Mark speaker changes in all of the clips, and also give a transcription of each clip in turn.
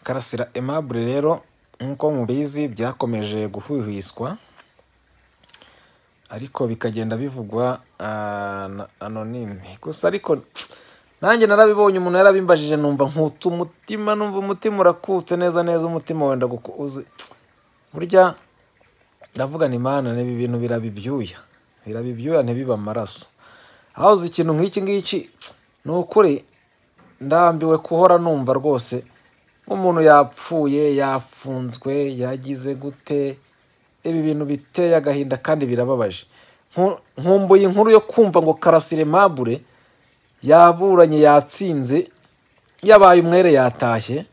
Speaker 1: Karasira Aimable rero nk'uko mubizi byakomeje guhwihwiswa ariko bikagenda bivugwa na anonyme gusa, ariko nanjye narabibonye, umuntu yarabimbajije numva nkutse umutima, numva umutima urakutse neza neza, umutima wenda uzi burya ndavuga ni Mana, ibi bintu birabibyuya, birabibyuya ntibibe amaraso. Aho uzi ikintu nk'iki ngiki ni ukuri ndambiwe kuhora numva rwose nk'umuntu yapfuye, yafunzwe, yagize gute. Ibi bintu biteye agahinda kandi birababaje. Nkumbuye inkuru yo kumva ngo Karasira Aimable yaburanye, yatsinze, yabaye umwere, yatashye,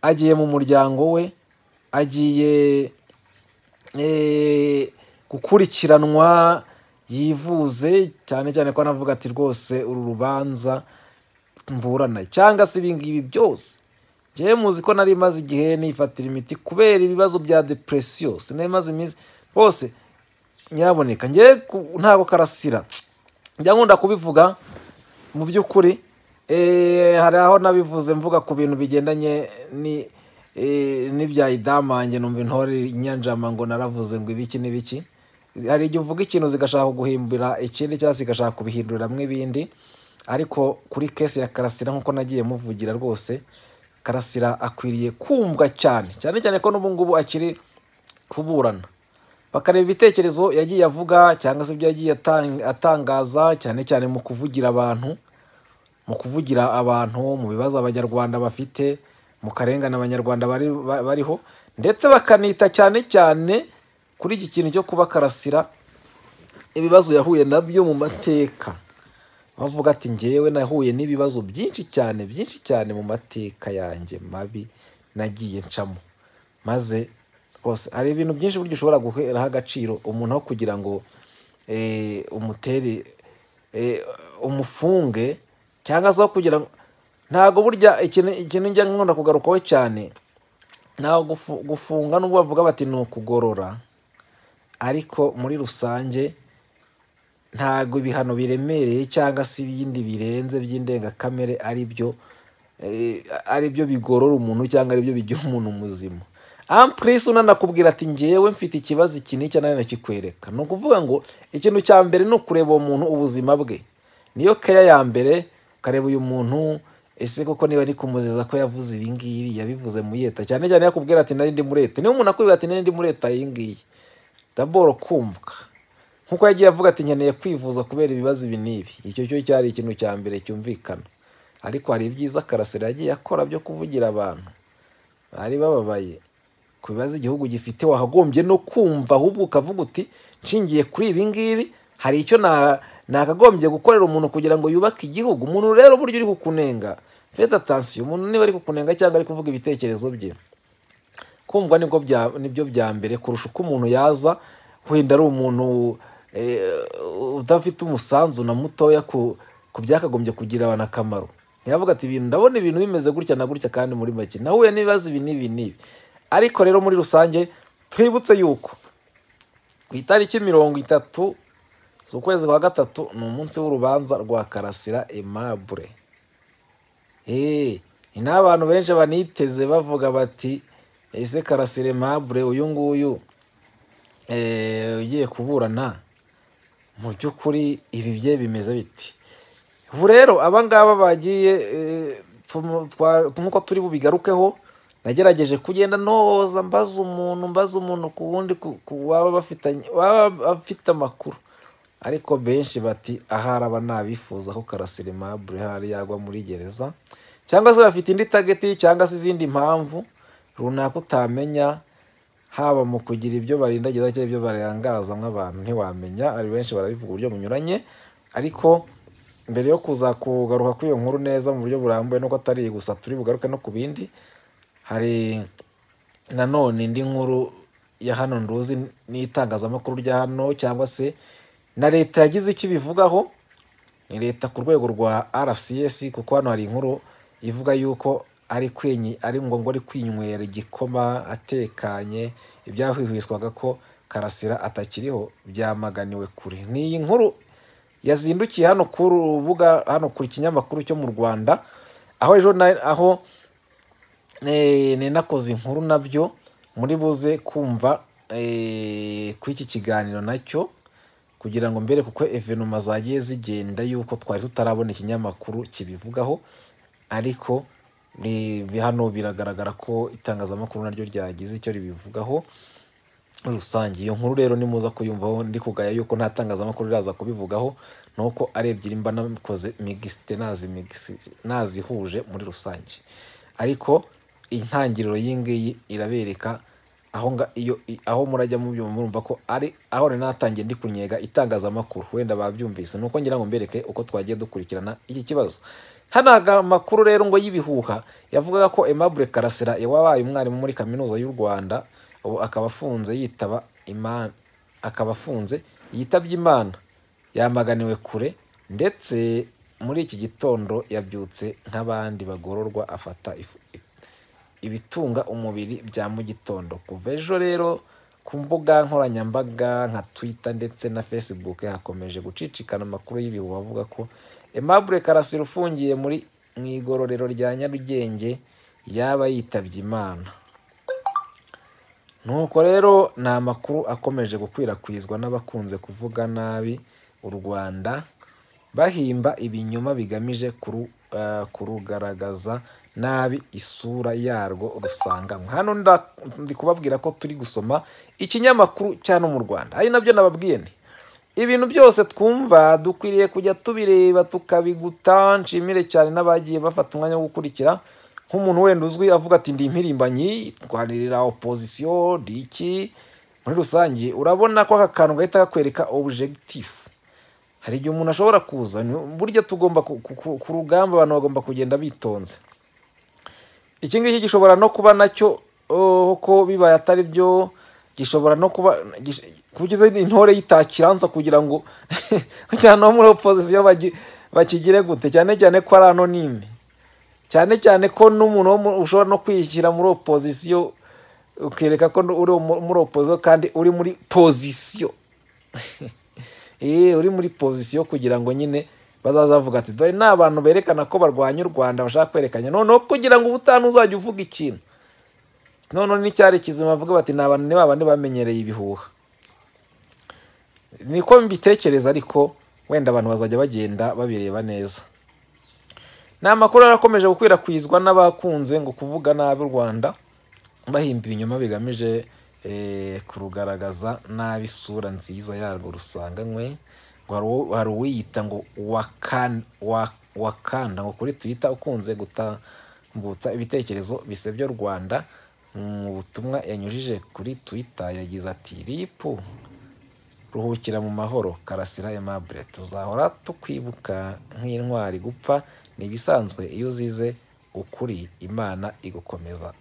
Speaker 1: agiye mu muryango we, agiye gukurikiranwa yivuze, cyane cyane ko anavuga ati rwose uru rubanza mburana cyangwa se ibi ngibi byose. Njyewe muzi ko nari maze igihe nifatira imiti kubera ibibazo bya depression, sinari maze iminsi rwose. Nyaboneka njyewe ntabwo Karasira njya nkunda kubivuga mu by'ukuri. Hari aho nabivuze mvuga ku bintu bigendanye n'ibya Idamange, numva intore inyanjama ngo naravuze ngo ibiki n'ibiki. Hari igihe uvuga ikintu zigashaka kuguhimbira ikindi cyangwa zigashaka kubihinduriramo ibindi, ariko kuri case ya Karasira nk'uko nagiye muvugira rwose, Karasira akwiriye kumvwa cyane cyane cyane ko n'ubu ngubu akiri kuburana, bakareba ibitekerezo yagiye avuga cyangwa se ibyo yagiye atangaza, cyane cyane mu kuvugira abantu, mu kuvugira abantu mu bibazo abanyarwanda bafite, mu karengane abanyarwanda bariho, ndetse bakanita cyane cyane kuri iki kintu cyo kuba Karasira ibibazo yahuye nabyo mu mateka, bavuga ati njyewe nahuye n'ibibazo byinshi cyane, byinshi cyane mu mateka yanjye mabi nagiye ncamo. Maze rwose hari ibintu byinshi burya ushobora guheraho agaciro umuntu aho kugira ngo umutere, umufunge cyangwa se aho kugira ngo, ntabwo burya ikintu njya nkunda kugarukaho cyane, ntabwo gufunga nubwo bavuga bati ni ukugorora, ariko muri rusange ntabwo ibihano biremereye cyangwa se ibindi birenze by'indengakamere ari byo bigorora umuntu cyangwa ari byo bigira umuntu muzima. En plus unanakubwira ati njyewe mfite ikibazo iki n'iki nanakikwereka. Ni ukuvuga ngo ikintu cya mbere ni ukureba uwo muntu ubuzima bwe, niyo keya ya mbere, ukareba uyu muntu ese koko niba ari kumuziza ko yavuze ibi ngibi yabivuze mu yeta, cyane cyane yakubwira ati nari ndi muri leta. Niba umuntu akubwira ati nari ndi muri leta iyi ngiyi, d'abord kumvwa nkuko yagiye avuga ati nkeneye kwivuza kubera ibibazo ibi n'ibi, icyo cyo cyari ikintu cya mbere cyumvikana. Ariko hari ibyiza Karasira yagiye akora byo kuvugira abantu bari bababaye ku bibazo igihugu gifite, wakagombye no kumva ahubwo ukavuga uti nshingiye kuri ibi ngibi hari icyo nakagombye gukorera umuntu kugira ngo yubake igihugu. Umuntu rero burya uri kukunenga, faites attention, umuntu niba ari kukunenga cyangwa ari kuvuga ibitekerezo bye, kumvwa nibyo bya mbere kurusha uko umuntu yaza wenda ari umuntu udafite umusanzu na mutoya ku byakagombye kugira abantu akamaro. Ntiyavuga ati ibintu ndabona ibintu bimeze gutya na gutya, kandi muri make nahuye n'ibibazo ibi n'ibi n'ibi. Ariko rero muri rusange twibutse yuko ku itariki 30 z'ukwezi kwa gatatu ni umunsi w'urubanza rwa Karasira Aimable. Ni n'abantu benshi baniteze bavuga bati ese Karasira Aimable uyu nguyu ugiye kuburana mu by'ukuri ibi bye bimeze biti. Ubu rero aba ngaba bagiye nk'uko turi bubigarukeho, nagerageje kugenda noza mbaza umuntu, mbaza umuntu ku wundi waba bafitanye, waba afite amakuru, ariko benshi bati ahari aba nabifuza ko Karasira Aimable hari yagwa muri gereza, cyangwa se bafite indi target cyangwa se izindi mpamvu runaka utamenya, haba mu kugira ibyo barindagiza cyangwa ibyo barangaza nk'abantu ntiwamenya. Ari benshi barabivuga uburyo bunyuranye, ariko mbere yo kuza kugaruka kuri iyo nkuru neza mu buryo burambuye, nuko atari iyi gusa turi bugaruke no ku bindi, hari nanone indi nkuru ya hano nduzi n'itangazamakuru rya hano cyangwa se na leta yagize icyo ibivugaho, ni leta ku rwego rwa RCS, kuko hano hari inkuru ivuga yuko ari kwenyi, ari ngo ngo ari kwinywera igikoma atekanye, ibyahwihwiswaga ko Karasira atakiriho byamaganiwe kure. Ni iyi nkuru yazindukiye hano ku rubuga, hano ku kinyamakuru cyo mu Rwanda, aho ejo na, aho Ni nakoze inkuru nabyo muri buze kumva kuri iki kiganiro nacyo, kugira ngo mbere kuko événements zagiye zigenda yuko twari tutarabona ikinyamakuru kibivugaho, ariko hano biragaragara ko itangazamakuru naryo ryagize icyo ribivugaho muri rusange. Iyo nkuru rero nimuza kuyumvaho ndi kugaya yuko nta tangazamakuru riraza kubivugaho, nuko ari ebyiri mba nakoze mixte, nazihuje muri rusange. Ariko intangiriro y'iyi ngiyi irabereka aho nga iyo aho murajya mubyumva, murumva ko ari aho nari natangiye ndi kunyega itangazamakuru. Wenda babyumvise, nuko ngira ngo mbereke uko twagiye dukurikirana iki kibazo. Hano amakuru rero ngo y'ibihuha yavugaga ko Aimable Karasira wabaye umwarimu muri Kaminuza y'u Rwanda, ubu akaba afunze yitaba Imana, akaba afunze yitabye Imana, yamaganiwe kure. Ndetse muri iki gitondo yabyutse nk'abandi bagororwa, afata ibitunga umubiri bya mu gitondo. Kuva ejo rero ku mbuga nkoranyambaga nka Twitter ndetse na Facebook hakomeje gucicikana amakuru y'ibihuha avuga ko Aimable Karasira ufungiye muri mu igororero rya Nyarugenge yaba yitabye Imana. Nuko rero ni amakuru akomeje gukwirakwizwa n'abakunze kuvuga nabi u Rwanda, bahimba ibinyoma bigamije kurugaragaza nabi isura yarwo rusanganywe. Hano ndi kubabwira ko turi gusoma ikinyamakuru cya no mu Rwanda, ari nabyo nababwiye nti ibintu byose twumva dukwiriye kujya tubireba tukabiguta. Nshimire cyane n'abagiye bafata umwanya wo gukurikira, nk'umuntu wenda uzwi avuga ati ndi impirimbanyi, ndwanirira opposition, ndi iki muri rusange. Urabona ko aka kantu gahita kakwereka objectif. Hari igihe umuntu ashobora kuza, burya tugomba ku rugamba abantu bagomba kugenda bitonze. Iki ngiki gishobora no kuba nacyo, oh, ko bibaye atari byo, gishobora no kuba kugeza intore yitakiranza kugira ngo cyane no muri opposition bakigire gute, cyane cyane ko ari anonyme, cyane cyane ko n'umuntu ushobora no kwishyira muri opposition ukereka ko uri muri opposition kandi uri muri position, uri muri position kugira ngo nyine bazaza bavuga ati dore ni abantu berekana ko barwanya u Rwanda, bashaka kwerekanya. Noneho kugira ngo ubutaha uzajya uvuga ikintu noneho n'icyari kizima, bavuga bati ni abantu, ni babandi bamenyereye ibihuha. Niko mbitekereza, ariko wenda abantu bazajya bagenda babireba neza. Ni amakuru yarakomeje gukwirakwizwa n'abakunze ngo kuvuga nabi u Rwanda, bahimba ibinyoma bigamije kurugaragaza nabi isura nziza yarwo rusanganywe. Ngo hari uwiyita ngo Wakanda ngo kuri Twitter, ukunze gutambutsa ibitekerezo bisebya u Rwanda. Mu butumwa yanyujije kuri Twitter yagize ati: "RIP, ruhukira mu mahoro Karasira Aimable, tuzahora tukwibuka nk'intwari. Gupfa ni ibisanzwe iyo uzize ukuri. Imana igukomeza,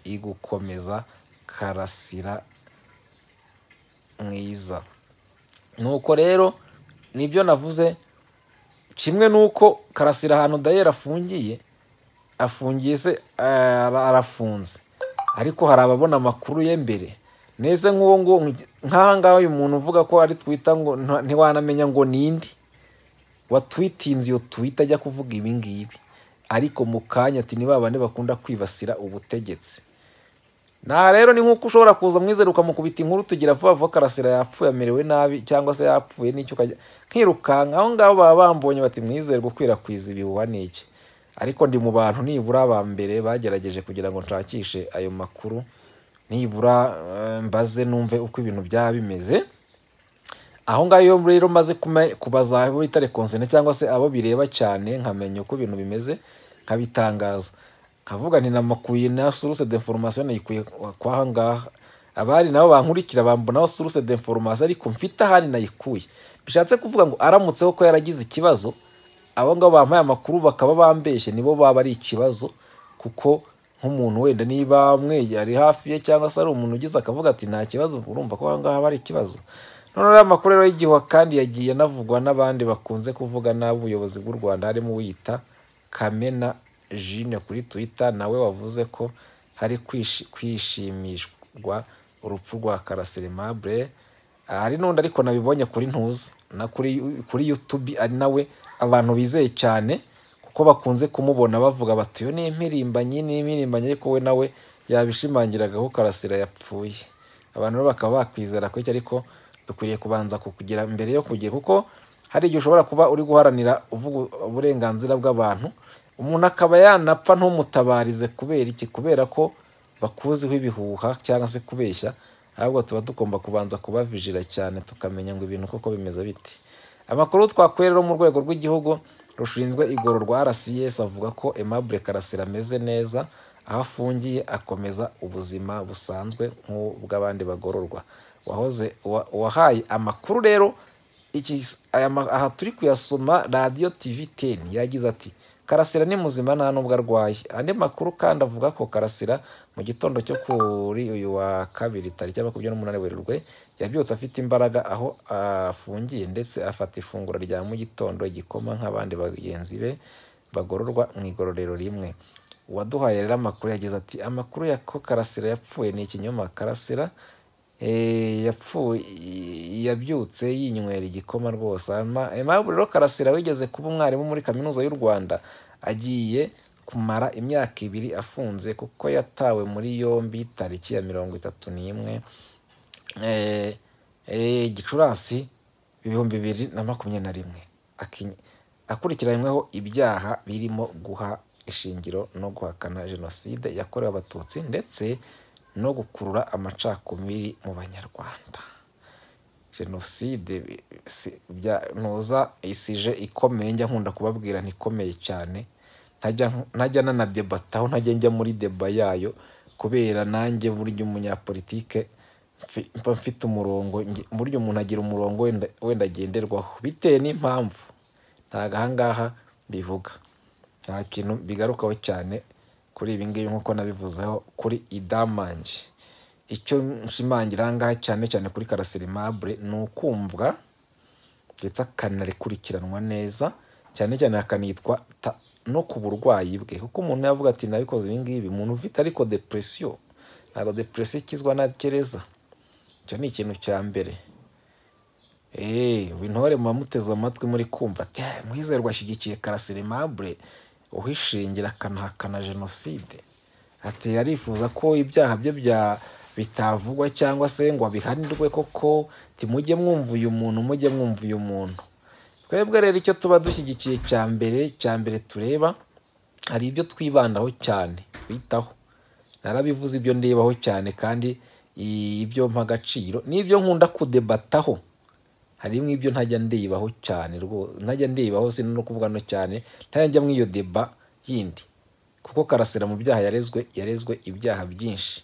Speaker 1: igukomeza Karasira mwiza." Nuko rero nibyo navuze, kimwe nuko Karasira ahantu dayeri afungiye, afungiye se, arafunze, ariko hari ababona amakuru ye mbere neze nk'uwo nguwo. Nk'aha ngaha uyu muntu uvuga ko ari twita ngo ntiwanamenya ngo ninde watwitinze iyo twita ajya kuvuga ibi ngibi, ariko mu kanya ati ni ba bandi bakunda kwibasira ubutegetsi. Na rero ni nk'uko ushobora kuza Mwizere ukamukubita inkuru tugira vuba vuba, Karasira yapfuye, amerewe nabi, cyangwa se yapfuye n'icyo, ukajya nkirukanka aho ngaho baba bambonye bati Mwizere gukwirakwiza ibihuha ni iki. Ariko ndi mu bantu nibura ba mbere bagerageje kugira ngo nshakishe ayo makuru, nibura mbaze numve uko ibintu byaba bimeze aho ngaho. Iyo rero maze kubaza abo bita les concernés cyangwa se abo bireba cyane, nkamenya uko ibintu bimeze, nkabitangaza, nkavuga nti namakuye na source d'information nayikuye kwaha ngaha. Abari nabo bankurikira bambonaho source d'information, ariko mfite ahandi nayikuye. Bishatse kuvuga ngo aramutseho ko yaragize ikibazo, abo ngabo bampaye amakuru bakaba bambeshye, nibo baba ari ikibazo, kuko nk'umuntu wenda niba mwe ari hafi ye cyangwa se ari umuntu ugize akavuga ati nta kibazo, urumva ko aho ngaho haba ari ikibazo. Noneho rero amakuru rero y'igihuha kandi yagiye anavugwa n'abandi bakunze kuvuga nabi ubuyobozi bw'u Rwanda, harimo uwiyita Kamena Jine kuri Twitter, nawe wavuze ko hari kwishimishwa urupfu rwa Karasira Aimable. Hari n'undi ariko nabibonye kuri ntuza na kuri YouTube, ari nawe abantu bizeye cyane kuko Ko bakunze kumubona bavuga bati yo ni impirimbanyi, ni impirimbanyi, ariko we nawe yabishimangiraga ko Karasira yapfuye. Abantu rero bakaba bakwizera ko iki, ariko dukwiriye kubanza kukugira mbere yo kugira, kuko hari igihe ushobora kuba uri guharanira uvuga uburenganzira bw'abantu, umuntu akaba yanapfa ntumutabarize. Kubera iki? Kubera ko bakuziho ibihuha cyangwa se kubeshya. Ahubwo tuba tugomba kubanza kubavijira cyane, tukamenya ngo ibintu koko bimeze bite. Amakuru twakuye rero mu rwego rw'igihugu rushinzwe igororwa RCS avuga ko Aimable Karasira ameze neza aho afungiye, akomeza ubuzima busanzwe nk'ubw'abandi bagororwa. Wahoze wahaye amakuru rero aha turi kuyasoma Radiyo TV 10, yagize ati Karasira ni muzima, nta nubwo arwaye. Andi makuru kandi avuga ko Karasira mu gitondo cyo kuri uyu wa kabiri tariki ya 28 Werurwe yabyutse afite imbaraga aho afungiye, ndetse afata ifunguro rya mu gitondo, igikoma, nk'abandi bagenzi be bagororwa mu igororero rimwe. Uwaduhaye rero amakuru yagize ati amakuru ya ko Karasira yapfuye ni ikinyoma. Karasira yapfuye yabyutse yinywera igikoma rwose. Aimable rero Karasira wigeze kuba umwarimu muri Kaminuza y'u Rwanda agiye kumara imyaka 2 afunze, kuko yatawe muri yombi tariki ya 31 Gicurasi 2021, akurikiranyweho ibyaha birimo guha ishingiro no guhakana jenoside yakorewe Abatutsi ndetse no gukurura amacakubiri mu Banyarwanda. Jenoside ntuza isije ikomeye, njya nkunda kubabwira ntikomeye cyane, ntajya nanadebataho, ntajya njya muri deba yayo, kubera nanjye burya umunyapolitike mba mfite umurongo. Burya umuntu agira umurongo wenda agenderwaho bitewe n'impamvu. Ntabwo aha ngaha bivuga, nta kintu bigarukaho cyane kuri ibi ngibi nk'uko nabivuzeho kuri Idamange. Icyo nshimangira aha ngaha cyane cyane kuri Karasira Aimable ni ukumvwa ndetse akanarikurikiranwa neza, cyane cyane akanitwa no ku burwayi bwe, kuko umuntu yavuga ati nabikoze ibi ngibi, umuntu ufite ariko depression, ntabwo depression ikizwa na gereza. Icyo ni ikintu cya mbere. Intore muteze amatwi muri kumva ati Mwizerwa ashyigikiye Karasira Aimable uhishingira akanahakana jenoside, ati arifuza ko ibyaha bye bitavugwa cyangwa se ngo abihanirwe koko, mujye mwumva uyu muntu, mujye mwumva uyu muntu. Twebwe rero icyo tuba dushyigikiye cya mbere tureba, hari ibyo twibandaho cyane twitaho, narabivuze ibyo ndebaho cyane kandi ibyo mpa agaciro n'ibyo nkunda kudebataho. Harimo ibyo ntajya ndebaho cyane rwose, ntajya ndebaho si no kuvuga no cyane, ntajya njya muri iyo deba yindi, kuko Karasira mu byaha yarezwe ibyaha byinshi,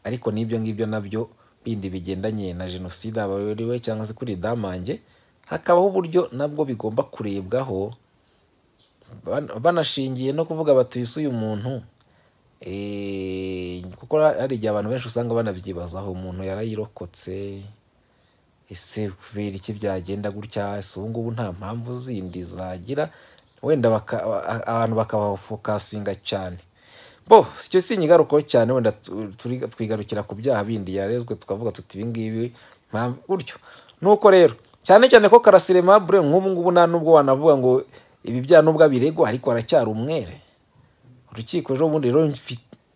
Speaker 1: ariko n'ibyo ngibyo nabyo bindi bigendanye na jenoside abayoriwe cyangwa se kuri Idamange, hakabaho uburyo nabwo bigomba kurebwaho, banashingiye no kuvuga bati uyu muntu, kuko hari igihe abantu benshi usanga banabyibazaho, umuntu yarayirokotse, ese kubera iki byagenda gutya, ese ubu ngubu nta mpamvu zindi zagira, wenda abantu bakabafokasinga cyane. Bo icyo sinyigarukaho cyane, wenda twigarukira ku byaha bindi yarezwe tukavuga tuti ibi ngibi gutyo. Nuko rero cyane cyane ko Karasira Aimable nk'ubu ngubu nta nubwo wanavuga ngo ibi byaha nubwo abiregwa ariko aracyari umwere. Urukiko ejo bundi rero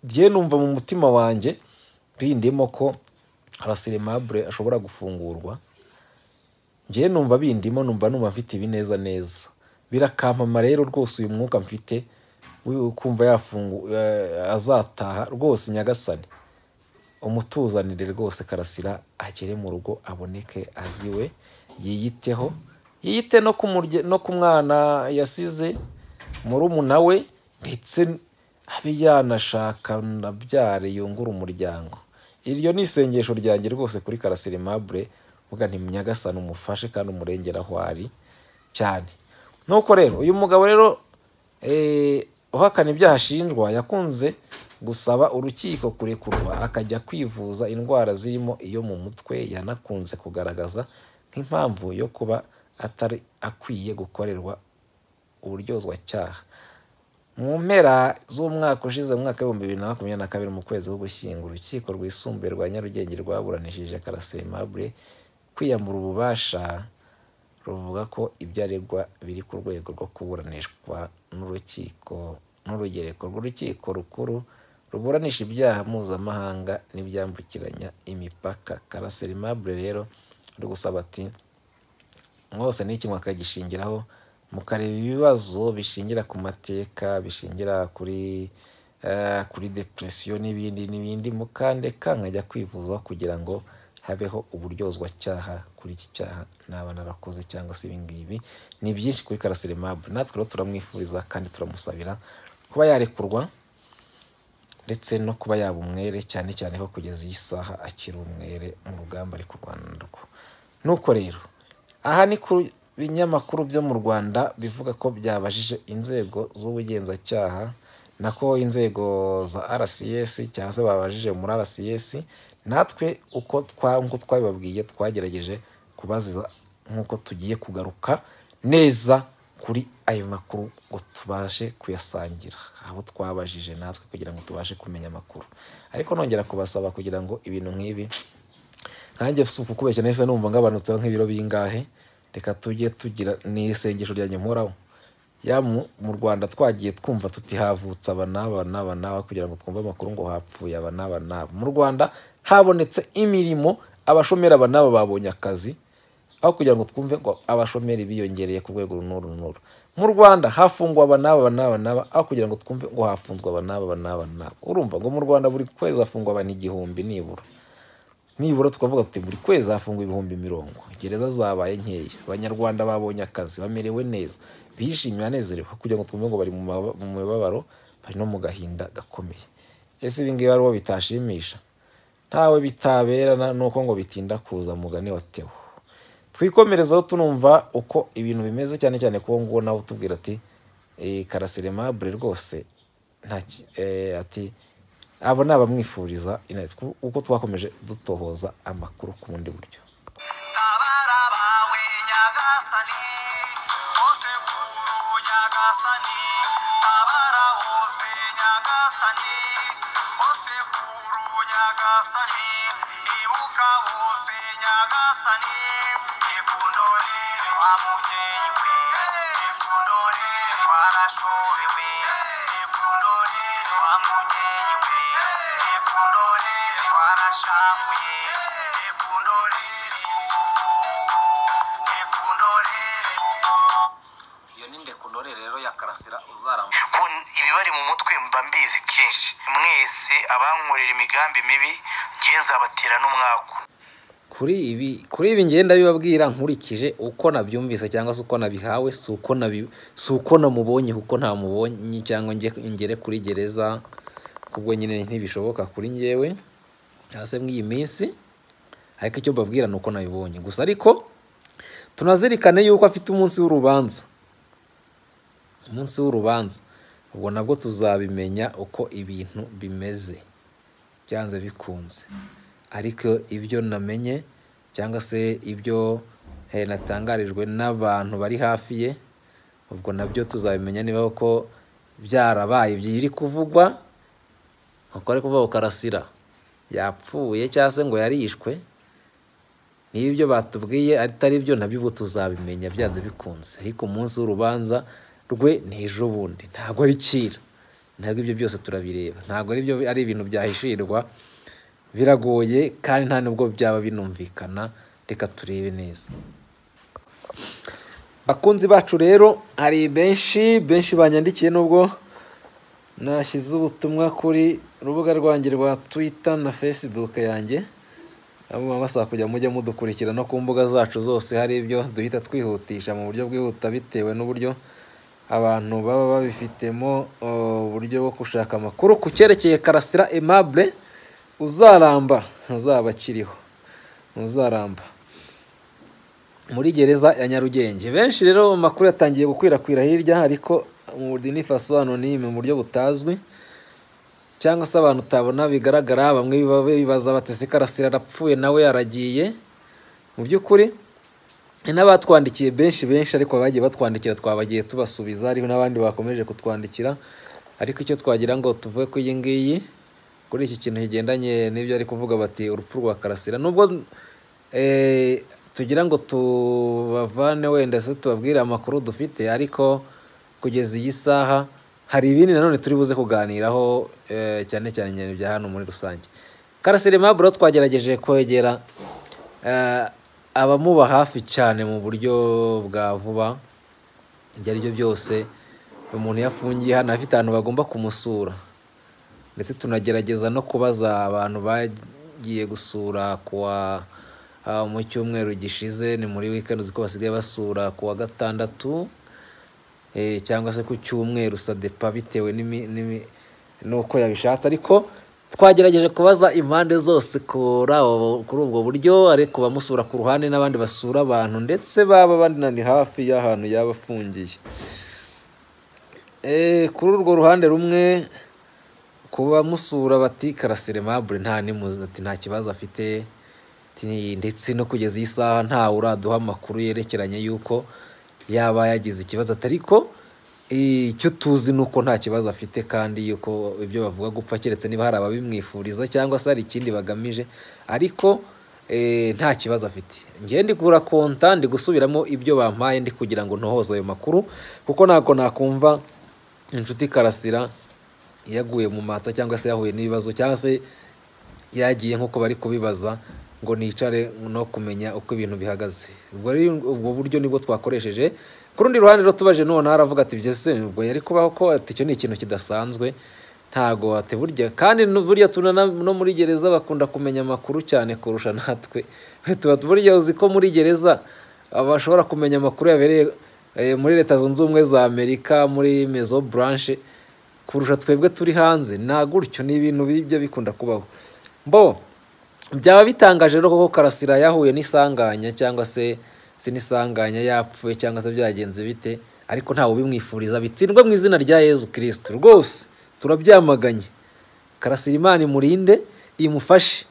Speaker 1: njye numva mu mutima wanjye bindimo ko Karasira Aimable ashobora gufungurwa, njye numva bindimo, numva mfite ibineza neza, birakampama rero rwose uyu mwuka mfite kumva yafungu azataha rwose. Nyagasani umutuzanire rwose Karasira agere mu rugo, aboneke aziwe, yiyiteho, yiyite no ku mwana yasize murumuna we, ndetse abe yanashaka nabyare yungura umuryango. Iryo ni isengesho ryanjye rwose kuri Karasira Aimable, mvuga nti Nyagasani umufashe kandi umurengere aho ari cyane. Nuko rero uyu mugabo rero uhakana ibyaha ashinjwa yakunze gusaba urukiko kurekurwa akajya kwivuza indwara zirimo iyo mu mutwe, yanakunze kugaragaza nk'impamvu yo kuba atari akwiye gukorerwa uburyozwacyaha. Mu mpera z'umwaka ushize, mu mwaka w'2022 mu kwezi k'Ugushyingo, urukiko rwisumbuye rwa Nyarugenge rwaburanishije Karasira Aimable kwiyambura ububasha, ruvuga ko ibyo aregwa biri ku rwego rwo kuburanishwa n'urukiko n'urugereko rw'urukiko rukuru ruburanisha ibyaha mpuzamahanga n'ibyambukiranya imipaka. Karasira Aimable rero ari gusaba ati mwose n'iki mwakagishingiraho mukareba ibibazo bishingira ku mateka, bishingira kuri depression n'ibindi n'ibindi, mukandeka nkajya kwivuza kugira ngo habeho uburyozwacyaha kuri iki cyaha naba narakoze cyangwa se ibi ngibi. Ni byinshi kuri Karasira Aimable, natwe rero turamwifuriza kandi turamusabira kuba yarekurwa ndetse no kuba yaba umwere, cyane cyane ko kugeza iyi saha akiri umwere mu rugamba ari kurwana narwo. Nuko rero aha ni ku binyamakuru byo mu Rwanda bivuga ko byabajije inzego z'ubugenzacyaha, nako inzego za RCS cyangwa se babajije muri RCS. Natwe uko nk'uko twabibabwiye twagerageje kubaziza nk'uko tugiye kugaruka neza kuri ayo makuru ngo tubashe kuyasangira abo twabajije natwe kugira ngo tubashe kumenya amakuru. Ariko nongera kubasaba kugira ngo ibintu nk'ibi, nkanjye si ukukubeshya nahise numva ngabanutseho nk'ibiro bingahe, reka tujye tugira n'isengesho ryanjye mporaho. Ya mu Rwanda twagiye twumva tuti havutse aba n'aba n'aba n'aba kugira ngo twumve amakuru ngo hapfuye aba n'aba n'aba. Mu Rwanda habonetse imirimo, abashomeri aba n'aba babonye akazi, aho kugira ngo twumve ngo abashomeri biyongereye ku rwego runuru runuru. Mu Rwanda hafungwa aba n'aba n'aba n'aba, aho kugira ngo twumve ngo hafunzwe aba n'aba n'aba n'aba. Urumva ngo mu Rwanda buri kwezi hafungwa abantu 1000 nibura. Nibura tukavuga tuti buri kwezi hafungwa 20,000. Gereza zabaye nkeya, abanyarwanda babonye akazi, bamerewe neza, bishimye, banezerewe, kugira ngo twumve ngo bari mu mibabaro, bari no mu gahinda gakomeye. Ese ibi ngibi ari uwo bitashimisha? Ntawe bitaberana nuko ngo bitinda kuza mugani wa Theo. Twikomerezaho tunumva uko ibintu bimeze, cyane cyane ko ngo nawe utubwira ati Karasira Aimable rwose nta ati abo ni abamwifuriza ineza, uko twakomeje dutohoza amakuru ku bundi buryo.
Speaker 2: Tabara bawe Nyagasani, bose kuru Nyagasani, tabara bose Nyagasani, bose kuru Nyagasani, ibuka bose Nyagasani, ikundorere wa mubyeyi we, ikundorere twarashorewe, ikundorere wa mubyeyi we, ikundorere twarashavuye, ikundorere, ikundorere.
Speaker 1: Iyo ni ndekundorere rero ya Karasira uzaramba.
Speaker 2: Ko ibibari mu mutwe mba mbizi kenshi, mwese abankorera imigambi mibi njye nzabatera n'umwaku.
Speaker 1: Kuri ibi ngenda bibabwira nkurikije uko nabyumvise cyangwa se uko nabihawe, si uko namubonye kuko ntamubonye cyangwa ngere kuri gereza, kubwo nyine ntibishoboka kuri njyewe hasi mw'iyi minsi, ariko icyo mbabwira ni uko nabibonye gusa. Ariko tunazirikane yuko afite umunsi w'urubanza, umunsi w'urubanza ubwo nabwo tuzabimenya uko ibintu bimeze byanze bikunze. Ariko ibyo namenye cyangwa se ibyo natangarijwe n'abantu bari hafi ye, ubwo nabyo tuzabimenya niba ko byarabaye biri kuvugwa, uko ari kuvuga Karasira yapfuye cyangwa se ngo yarishwe, niba ibyo batubwiye atari byo nabyo ubwo tuzabimenya byanze bikunze. Ariko umunsi w'urubanza rwe ni ejo bundi, ntabwo ari kera, ntabwo ibyo byose turabireba, ntabwo ari byo, ari ibintu byahishirwa, biragoye kandi nta nubwo byaba binumvikana. Reka turebe neza. Bakunzi bacu rero, hari benshi benshi banyandikiye nubwo nashyize ubutumwa kuri rubuga rwanjye rwa Twitter na Facebook yanjye, abo basaba kujya mujya mudukurikira no ku mbuga zacu zose, hari ibyo duhita twihutisha mu buryo bwihuta bitewe n'uburyo abantu baba babifitemo uburyo bwo gushaka amakuru ku cyerekeye Karasira Aimable uzaramba, uzaba akiriho, uzaramba muri gereza ya Nyarugenge. Benshi rero amakuru yatangiye gukwirakwira hirya, ariko mu dini faso anonyme, mu buryo butazwi cyangwa se abantu utabona bigaragara, bamwe bibaza bati se Karasira arapfuye nawe yaragiye. Mu by'ukuri n'abatwandikiye benshi benshi, ariko bagiye batwandikira twabagiye tubasubiza, hariho n'abandi bakomeje kutwandikira. Ariko icyo twagira ngo tuvuge ko iyi ngiyi kuri iki kintu kigendanye n'ibyo ari kuvuga bati urupfu rwa Karasira, nubwo tugira ngo tubavane wenda se tubabwire amakuru dufite, ariko Kugeza iyi saha hari ibindi nanone turi buze kuganiraho, cyane cyane ibintu bya hano muri rusange. Karasira Aimable twagerageje kwegera abamuba hafi cyane mu buryo bwa vuba. Ibyo ari byo byose, umuntu yafungiye hano afite ahantu bagomba kumusura, ndetse tunagerageza no kubaza abantu bagiye gusura kuwa mu cyumweru gishize, ni muri weekend, uzi ko basigaye basura kuwa gatandatu cyangwa se ku cyumweru, ça dépend bitewe n'uko yabishatse. Ariko twagerageje kubaza impande zose kuri ubwo buryo, ariko bamusura ku ruhande n'abandi basura abantu ndetse baba banani hafi y'ahantu yaba afungiye. Kuri urwo ruhande rumwe, kuba musura bati Karasira Aimable nta nimuzi, ati nta kibazo afite, ndetse no kugeza iyi saha ntawe uraduha amakuru yerekeranye y'uko yaba yagize ikibazo, ariko icyo tuzi ni uko nta kibazo afite, kandi yuko ibyo bavuga gupfa keretse niba hari ababimwifuriza cyangwa se hari ikindi bagamije, ariko nta kibazo afite. Njye ndi kurakonta, ndi gusubiramo ibyo bampaye, ndi kugira ngo ntohoze ayo makuru, kuko ntabwo nakumva inshuti Karasira yaguye mu matsa cyangwa se yahuye n'ibibazo cyangwa se yagiye nk'uko bari kubibaza ngo nicare no kumenya uko ibintu bihagaze. Ubwo rero ubwo buryo nibwo twakoresheje. Ku rundi ruhande rero tubaje none aravuga ati byese ubwo yari kubaho, ko ati icyo ni ikintu kidasanzwe, ntago ati burya kandi burya tuna no muri gereza bakunda kumenya amakuru cyane kurusha natwe. Tuba burya uzi ko muri gereza bashobora kumenya amakuru yabereye muri Leta Zunze Ubumwe za Amerika muri Maison Blanche kurusha twebwe turi hanze. Nta gutyo, ni ibintu bijya bikunda kubaho. Mbo byaba bitangaje rero koko Karasira yahuye n'isanganya cyangwa se sinisanganya, yapfuye cyangwa se byagenze bite, ariko ntawe ubimwifuriza, bitsindwe mu izina rya Yezu Kristo. Rwose turabyamaganye. Karasira Imana imurinde, imufashe,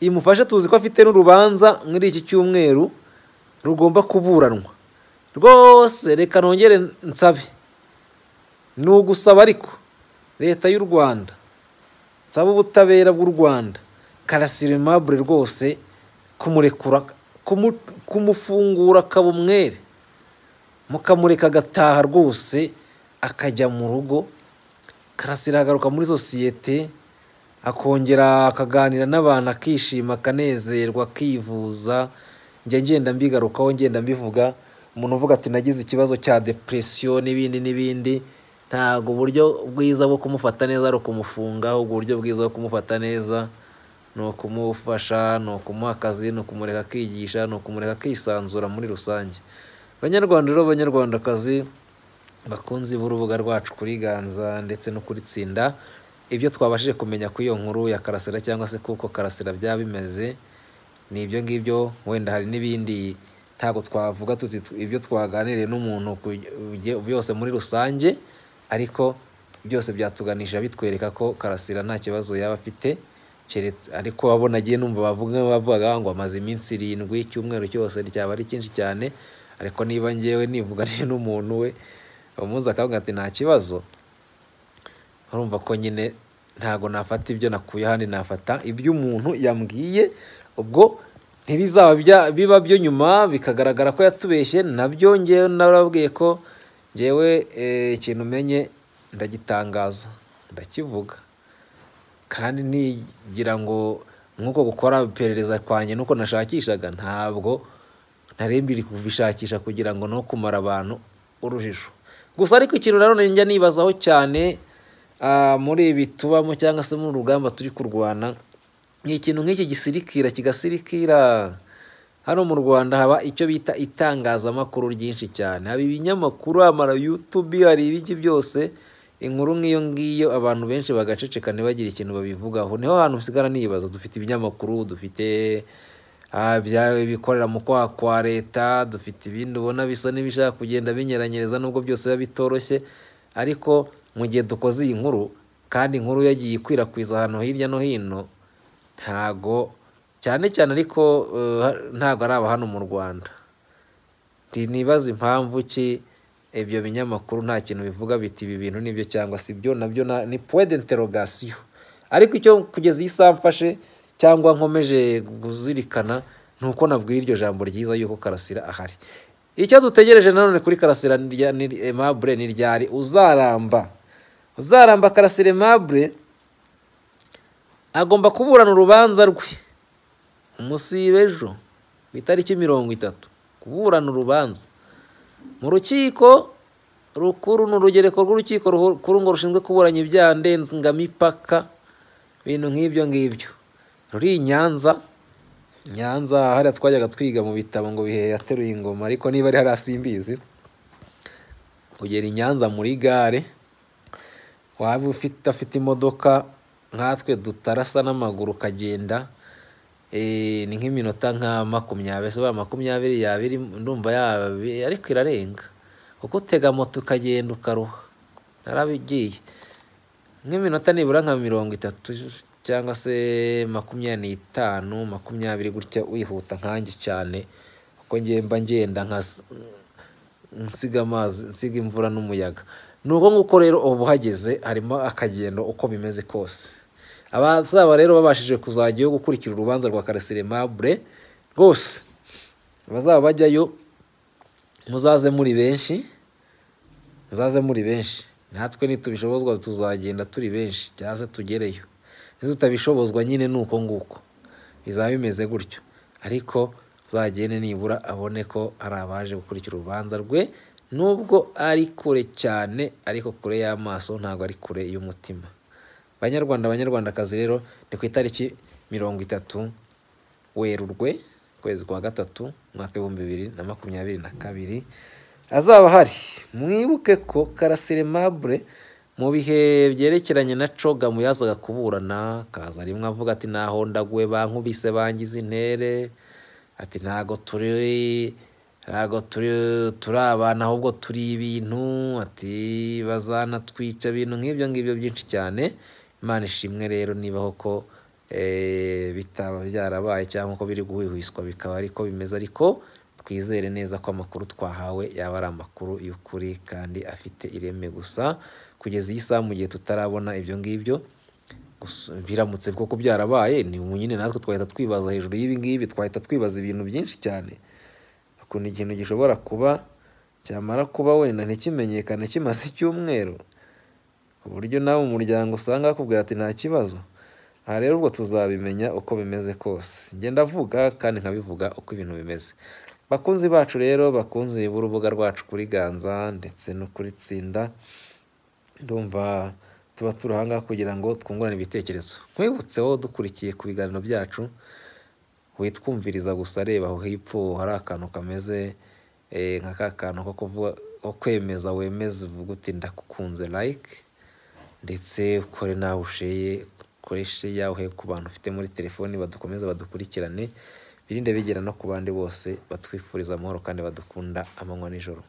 Speaker 1: imufashe. Tuzi ko afite n'urubanza muri iki cyumweru rugomba kuburanwa. Rwose reka nongere nsabe, ni ugusaba ariko leta y'u Rwanda, nsaba ubutabera bw'u Rwanda, Karasira Aimable rwose kumurekura, kumufungura akaba umwere, mukamureka agataha rwose akajya mu rugo. Karasira agaruka muri sosiyete, akongera akaganira n'abantu, akishima, akanezerwa, akivuza. Njya ngenda mbigarukaho, ngenda mbivuga, umuntu uvuga ati nagize ikibazo cya depression n'ibindi n'ibindi, ntabwo uburyo bwiza bwo kumufata neza ari ukumufunga, ahubwo uburyo bwiza bwo kumufata neza ni ukumufasha, ni ukumuha akazi, ni ukumureka akigisha, ni ukumureka akisanzura muri rusange. Banyarwanda rero, banyarwandakazi, bakunzi b'urubuga rwacu kuri Ganza ndetse no kuri Tsinda, ibyo twabashije kumenya kuri iyo nkuru ya Karasira cyangwa se kuko Karasira byaba bimeze ni ibyo ngibyo. Wenda hari n'ibindi ntabwo twavuga tuti ibyo twaganiriye n'umuntu byose muri rusange, ariko byose byatuganisha bitwereka ko Karasira nta kibazo yaba afite, keretse ariko wabona agiye numva bavuga ngo amaze iminsi 7, icyumweru cyose cyaba ari cyinshi cyane. Ariko niba njyewe nivuganiye n'umuntu we umunsi akavuga ati nta kibazo, urumva ko nyine ntago nafata ibyo nakuye ahandi, nafata ibyo umuntu yambwiye. Ubwo ntibizaba biba byo nyuma bikagaragara ko yatubeshye, nabyo ngewe narababwiye ko ngewe ikintu menye ndagitangaza, ndakivuga, kandi nigira ngo nk'uko gukora iperereza kwanjye nuko nashakishaga, ntabwo ntarembiri kubishakisha kugira ngo no kumara abantu urujijo gusa. Ariko ikintu nanone njya nibazaho cyane muri ibi tubamo cyangwa se mu rugamba turi kurwana, ni ikintu nk'iki gisirikira kigasirikira. Hano mu Rwanda haba icyo bita itangazamakuru ryinshi cyane, haba ibinyamakuru, amara YouTube, hari ibiki byose. Inkuru nk'iyo ngiyo abantu benshi bagaceceka ntibagire ikintu babivugaho. Niho hantu nsigara nibaza, dufite ibinyamakuru, dufite ibikorera mu kwaha kwa leta, dufite ibindi ubona bisa n'ibishaka kugenda binyeranyereza nubwo byose biba bitoroshye. Ariko mu gihe dukoze iyi nkuru, kandi inkuru yagiye ikwirakwiza ahantu hirya no hino, ntago cyane cyane ariko ntago ari aba hano mu Rwanda. Nibaza impamvu ki ibyo binyamakuru nta kintu bivuga biti ibi bintu nibyo cyangwa si byo, nabyo ni point d'interrogation. Ariko icyo kugeza iyi saha mfashe cyangwa nkomeje kuzirikana ni uko nabwiye iryo jambo ryiza yuko Karasira ahari. Icyo dutegereje nanone kuri Karasira Aimable ni ryari uzaramba. Uzaramba Karasira Aimable agomba kuburana urubanza rwe umusibe ejo ku itariki 30, kuburana urubanza mu rukiko rukuru n'urugereko rw'urukiko rukuru ngo rushinzwe kuburanya ibyaha ndengamipaka, ibintu nk'ibyo ngibyo, ruri i Nyanza. Nyanza hariya twajyaga twiga mu bitabo ngo bihe yateruye ingoma, ariko niba ari hariya simbizi. Ugera i Nyanza muri gare, waba afite imodoka nkatwe dutarasa n'amaguru ukagenda, ni nk'iminota nka 20, se 20 yabiri ndumva yabi, ariko irarenga kuko utega moto ukagenda ukaruha. Narabigiye nk'iminota nibura nka 30 cyangwa se 25, 20 gutya, wihuta nkanjye cyane, kuko ngiye mba ngenda nsiga amazi, nsiga imvura n'umuyaga. Nuko nguko rero ubu uhageze harimo akagendo uko bimeze kose. Abazaba rero babashije kuzajyayo gukurikira urubanza rwa Karasira Aimable rwose, abazaba bajyayo muzaze muri benshi, muzaze muri benshi. Natwe nitubishobozwa tuzagenda turi benshi cyangwa se tugereyo. Nitutabishobozwa nyine nuko nguko bizaba bimeze gutyo, ariko uzagende nibura abone ko hari abaje gukurikira urubanza rwe, nubwo ari kure cyane, ariko kure y'amaso ntabwo ari kure y'umutima. Banyarwanda, banyarwandakazi rero ni ku itariki 30 Werurwe ukwezi kwa 3 umwaka 2022 azaba hari. Mwibuke ko Karasira Aimable mu bihe byerekeranye na Cogamu yazaga kuburana, akaza rimwe avuga ati nahondaguwe bankubise bangize intere, ati ntago turi abana ahubwo turi ibintu, ati bazanatwica, ibintu nk'ibyo ngibyo byinshi cyane. Imana ishimwe rero niba koko bitaba byarabaye cyangwa ko biri guhwihwiswa bikaba ariko bimeze, ariko twizere neza ko amakuru twahawe yaba ari amakuru y'ukuri kandi afite ireme. Gusa kugeza iyi saha mu gihe tutarabona ibyo ngibyo, biramutse koko byarabaye ni nyine natwe twahita twibaza hejuru y'ibi ngibi, twahita twibaza ibintu byinshi cyane. Ukuntu ikintu gishobora kuba cyamara kuba wenda ntikimenyekane kimaze icyumweru, ku buryo nawe umuryango usanga bakubwira ati nta kibazo. Aha rero ubwo tuzabimenya uko bimeze kose. Njye ndavuga kandi nkabivuga uko ibintu bimeze. Bakunzi bacu rero, bakunzi b'urubuga rwacu kuri Ganza ndetse no kuri Tsinda, ndumva tuba turi aha ngaha kugira ngo twungurane ibitekerezo. Nkwibutseho dukurikiye ku biganiro byacu, witwumviriza gusa, reba aho hepfo hari akantu kameze nka ka kantu ko kuvuga, ko kwemeza, wemeze uvuga uti ndakukunze, like, ndetse ukore nawe usheye, ukoreshe yawe ku bantu ufite muri telefoni, badukomeze badukurikirane, birinde bigera no ku bandi bose batwifuriza amahoro kandi badukunda amanywa n'ijoro.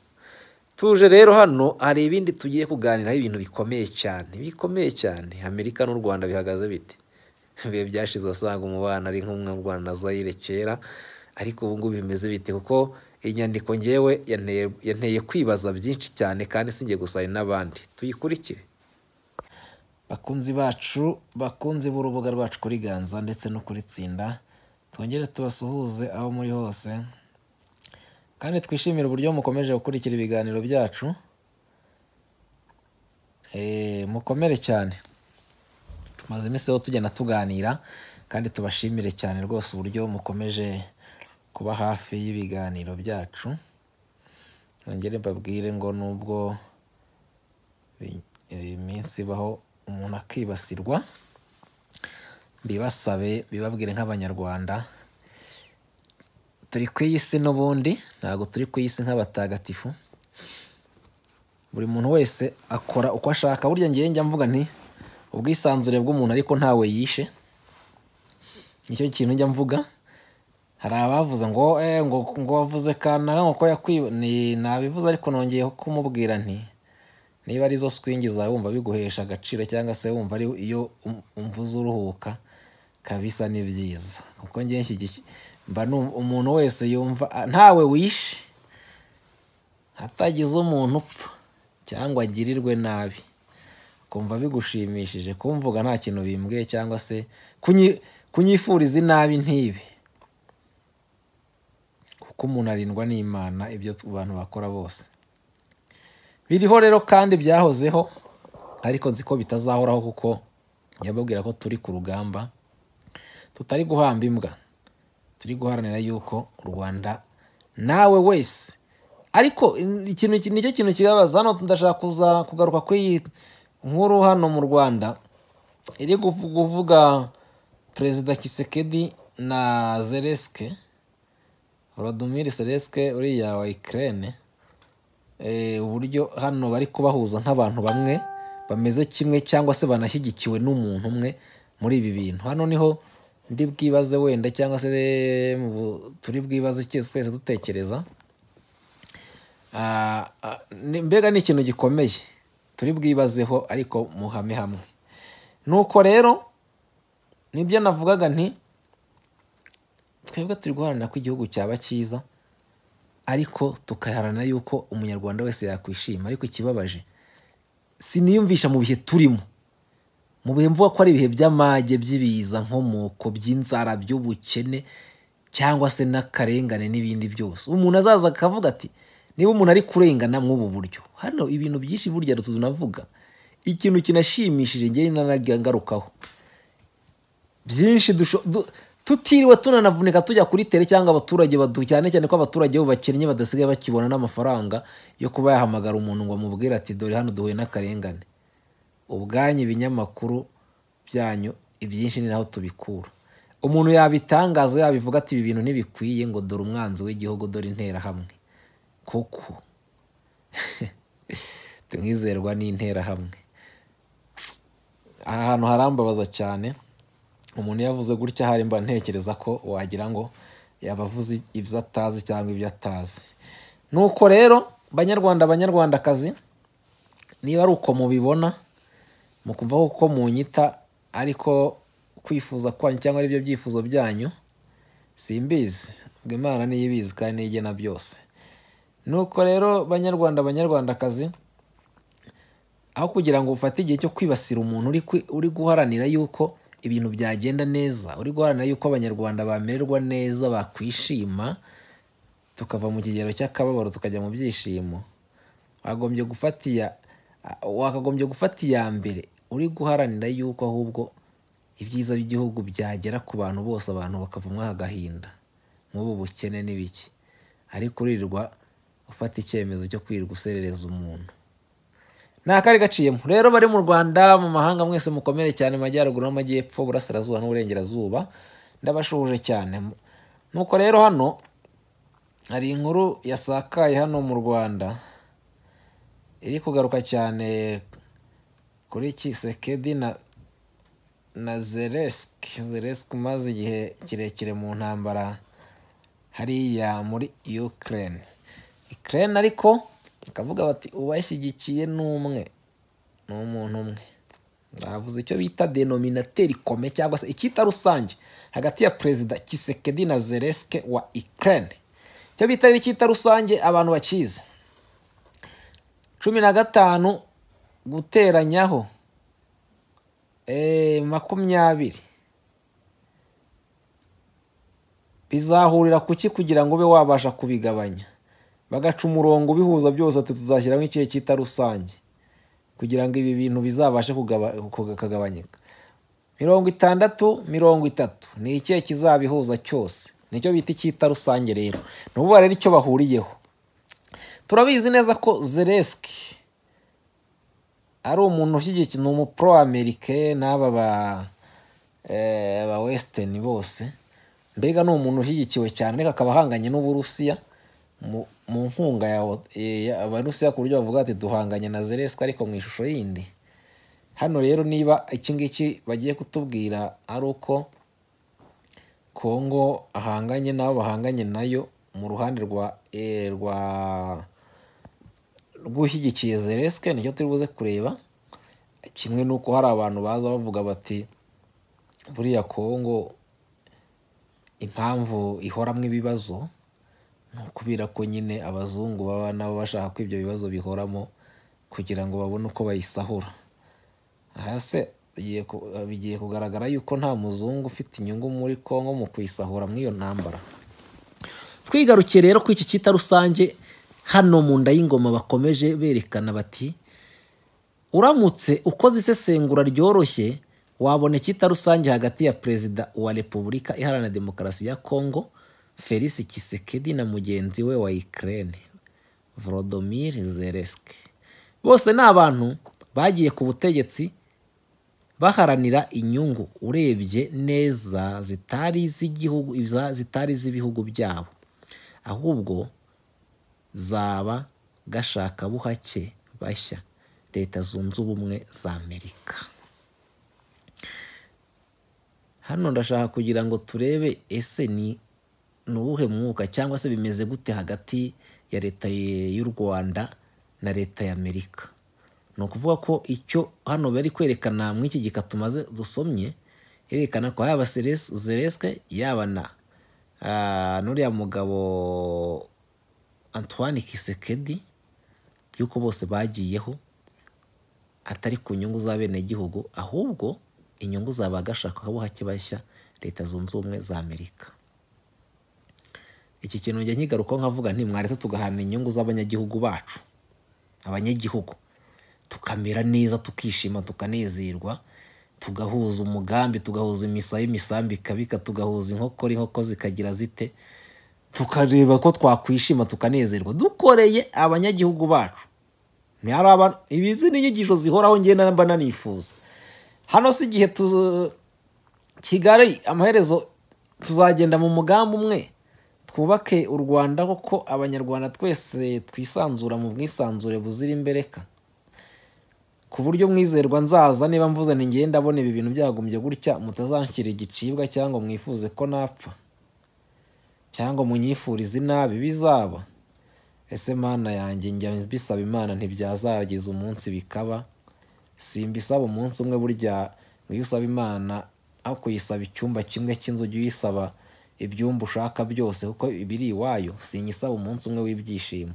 Speaker 1: Tuje rero hano hari ibindi tugiye kuganiraho, ibintu bikomeye cyane, bikomeye cyane. Amerika n'u Rwanda bihagaze bite? Ibihe byashize wasanga umubano ari nk'umwe mu Rwanda na Zaire kera, ariko ubu ngubu bimeze bite? Kuko inyandiko ngewe yanteye kwibaza byinshi cyane, kandi singiye gusa hari n'abandi. Tuyikurikire. Bakunzi bacu, bakunzi b'urubuga rwacu kuri Ganza ndetse no kuri Tsinda, twongere tubasuhuze aho muri hose, kandi twishimire uburyo mukomeje gukurikira ibiganiro byacu. Mukomere cyane, tumaze iminsi aho tugenda tuganira, kandi tubashimire cyane rwose uburyo mukomeje kuba hafi y'ibiganiro byacu. Nongere mbabwire ngo nubwo iminsi ibaho umuntu akibasirwa, mbibasabe bibabwire nk'abanyarwanda, turi ku iyi si n'ubundi ntabwo turi ku iyi si nk'abatagatifu. Buri muntu wese akora uko ashaka. Burya ngiye njya mvuga nti ubwisanzure bw'umuntu ariko ntawe yishe, nicyo kintu njya mvuga. Hari abavuze ngo ngo wavuze kanaka ngo ko yakwiba, ni nabivuze, ariko nongeye kumubwira nti niba ari zo swingi zawe wumva biguhesha agaciro, cyangwa se wumva ari iyo umvuze uruhuka kabisa, ni byiza. Kuko ngiye mba umuntu wese yumva ntawe wishe, hatagize umuntu upfa cyangwa agirirwe nabi, kumva bigushimishije kumvuga nta kintu bimbwiye, cyangwa se kunyifuriza inabi ntibe, kuko Kuko umuntu arindwa n'Imana, ibyo abantu bakora bose biriho rero kandi byahozeho, ariko nzi ko bitazahoraho, kuko yababwira ko turi ku rugamba, tutari guhamba imbwa, turi guharanira yuko u Rwanda nawe wese. Ariko ikintu nicyo kintu kibabaza hano, ndashaka kuza kugaruka kuri iyi nkuru hano mu Rwanda iri kuvuga Perezida Tshisekedi na Zelensky, Volodymyr Zelensky uriya wa Ukraine, uburyo hano bari kubahuza nk'abantu bamwe bameze kimwe cyangwa se banashyigikiwe n'umuntu umwe muri ibi bintu. Hano niho ndi bwibaze wenda, cyangwa se turi bwibaze twese dutekereza. Mbega ni ikintu gikomeye turi bwibazeho, ariko muhame hamwe. Nuko rero nibyo navugaga nti twebwe turi guharanira ko igihugu cyaba cyiza, ariko tukaharanira yuko umunyarwanda wese yakwishima. Ariko ikibabaje, siniyumvisha mu bihe turimo, mu bihe mvuga ko ari ibihe by'amage, by'ibiza nkomoko, by'inzara, by'ubukene, cyangwa se n'akarengane n'ibindi byose, umuntu azaza akavuga ati niba umuntu ari kurengana mw'ubu buryo. Hano ibintu byinshi burya tunavuga, ikintu kinashimishije njyewe nanajya ngarukaho byinshi tutiriwe tunanavunika tujya kuri tere, cyangwa abaturage cyane cyane ko abaturage bo bakennye badasigaye bakibona n'amafaranga yo kuba yahamagara umuntu ngo amubwire ati dore hano duhuye n'akarengane. Ubwanyu ibinyamakuru byanyu ibyinshi ni naho tubikura. Umuntu yabitangaza, yabivuga ati ibi bintu ntibikwiye, ngo dore umwanzi w'igihugu, dore interahamwe. Koko tumwizerwa n'interahamwe. Aha hantu harambabaza cyane. Umuntu yavuze gutya hari mba ntekereza ko wagira ngo yabavuze ibyo atazi cyangwa ibyo atazi. Nuko rero banyarwanda, banyarwandakazi, niba ari uko mubibona, mukumva ko munyita ariko kwifuza kwanyu cyangwa ari byo byifuzo byanyu, simbizi, ubwo Imana niyo ibizi kandi niyo igena byose. Nuko rero banyarwanda, banyarwandakazi, aho kugira ngo ufate igihe cyo kwibasira umuntu uri guharanira yuko ibintu byagenda neza, uri guharanira yuko abanyarwanda bamererwa neza, bakwishima, tukava mu kigero cy'akababaro tukajya mu byishimo, wakagombye gufata iya mbere uri guharanira yuko ahubwo ibyiza by'igihugu byagera ku bantu bose, abantu bakava muri aka gahinda, nk'ubu bukene n'ibiki. Ariko uririrwa ufata icyemezo cyo kwirirwa userereza umuntu. Nta kari gaciyemo. Rero bari mu Rwanda, mu mahanga, mwese mukomere cyane, majyaruguru n'amajyepfo, burasirazuba n'uburengerazuba, ndabashuhuje cyane. Nuko rero hano hari inkuru yasakaye hano mu Rwanda iri kugaruka cyane kuri Tshisekedi na Zelensky. Zelensky umaze igihe kirekire mu ntambara hariya muri Ukraine. Ukraine ariko bakavuga bati ubashyigikiye n'umwe, ni umuntu umwe. Bavuze icyo bita denominateur commun cyangwa se icyita rusange hagati ya Perezida Tshisekedi na Zelensky wa Ukraine. Icyo bita rero icyita rusange abantu bakizi, 15 guteranyaho 20 bizahurira kuki kugira ngo ube wabasha kubigabanya? Bagaca umurongo ubihuza byose, ati tuzashyiramo ikihe cyita rusange kugira ngo ibi bintu bizabashe kugabanyika. 60 30 ni ikihe kizabihuza cyose, nicyo bita icyita rusange. Rero ni ukuvuga rero icyo bahuriyeho, turabizi neza ko Zelensky ari umuntu ushyigikiye, ni umu pro americain n'aba ba western bose, mbega ni umuntu ushyigikiwe cyane, ariko akaba ahanganye n'Uburusiya mu nkunga ya Abarusiya, ku buryo bavuga ati duhanganye na Zelensky ariko mu ishusho yindi. Hano rero niba iki ngiki bagiye kutubwira ari uko Kongo ahanganye nabo bahanganye nayo mu ruhande rwa rw'ushyigikiye Zelensky, nicyo turi buze kureba. Kimwe nuko hari abantu baza bavuga bati buriya Kongo impamvu ihoramwo ibibazo ni ukubera ko nyine abazungu baba nabo bashaka ko ibyo bibazo bihoramo kugira ngo babone uko bayisahura. Aha se bigiye kugaragara yuko nta muzungu ufite inyungu muri Kongo mu kuyisahura muri iyo ntambara. Twigarukiye rero ku iki cyita rusange hano mu nda y'ingoma bakomeje berekana bati uramutse ukoze isesengura ryoroshye wabona icyita rusange hagati ya Perezida wa Repubulika Iharanira Demokarasi ya Kongo Felix Tshisekedi na mugenzi we wa Ukraine Volodymyr Zelensky. Bose ni abantu bagiye ku butegetsi baharanira inyungu urebye neza zitari z'igihugu, zitari z'ibihugu byabo, ahubwo zaba gashakabuhake bashya Leta Zunze Ubumwe za Amerika. Hano ndashaka kugira ngo turebe ese ni uwuhe mwuka cyangwa se bimeze gute hagati ya leta y'u Rwanda na leta ya Amerika. Ni ukuvuga ko icyo hano bari kwerekana muri iki gika tumaze dusomye, yerekana ko yaba Zelensky yaba na n'uriya mugabo Antoine Tshisekedi, yuko bose bagiyeho atari ku nyungu z'abenegihugu, ahubwo inyungu zaba gashakabuhake bashya Leta Zunze Ubumwe za Amerika. Iki kintu njya nkigarukaho nkavuga nti mwaretse tugahana inyungu z'abanyagihugu bacu, abanyagihugu tukamera neza, tukishima, tukanezerwa, tugahuza umugambi, tugahuza imisaya, imisambi ikabika, tugahuza inkokora, inkoko zikagira zite, tukareba ko twakwishima tukanezerwa dukoreye abanyagihugu bacu. Ibizi n'inyigisho zihoraho ngenda mba nanifuza. Hano si igihe Kigali amaherezo tuzagenda mu mugambi umwe twubake u Rwanda, koko abanyarwanda twese twisanzura mu bwisanzure buzira imbereka, ku buryo mwizerwa nzaza niba mvuze nti ngenda ndabona ibi bintu byagumbye gutya, mutazanshyira igicibwa cyangwa mwifuze ko napfa cyangwa munyifurize inabi bizaba. Ese Mana yanjye, njya mbisaba Imana ntibyazagiza umunsi bikaba. Simbisaba umunsi umwe, burya iyo usaba Imana aho kuyisaba icyumba kimwe cy'inzu ujye uyisaba ibyumba ushaka byose kuko ibiri iwayo. Sinyisaba umunsi umwe w'ibyishimo,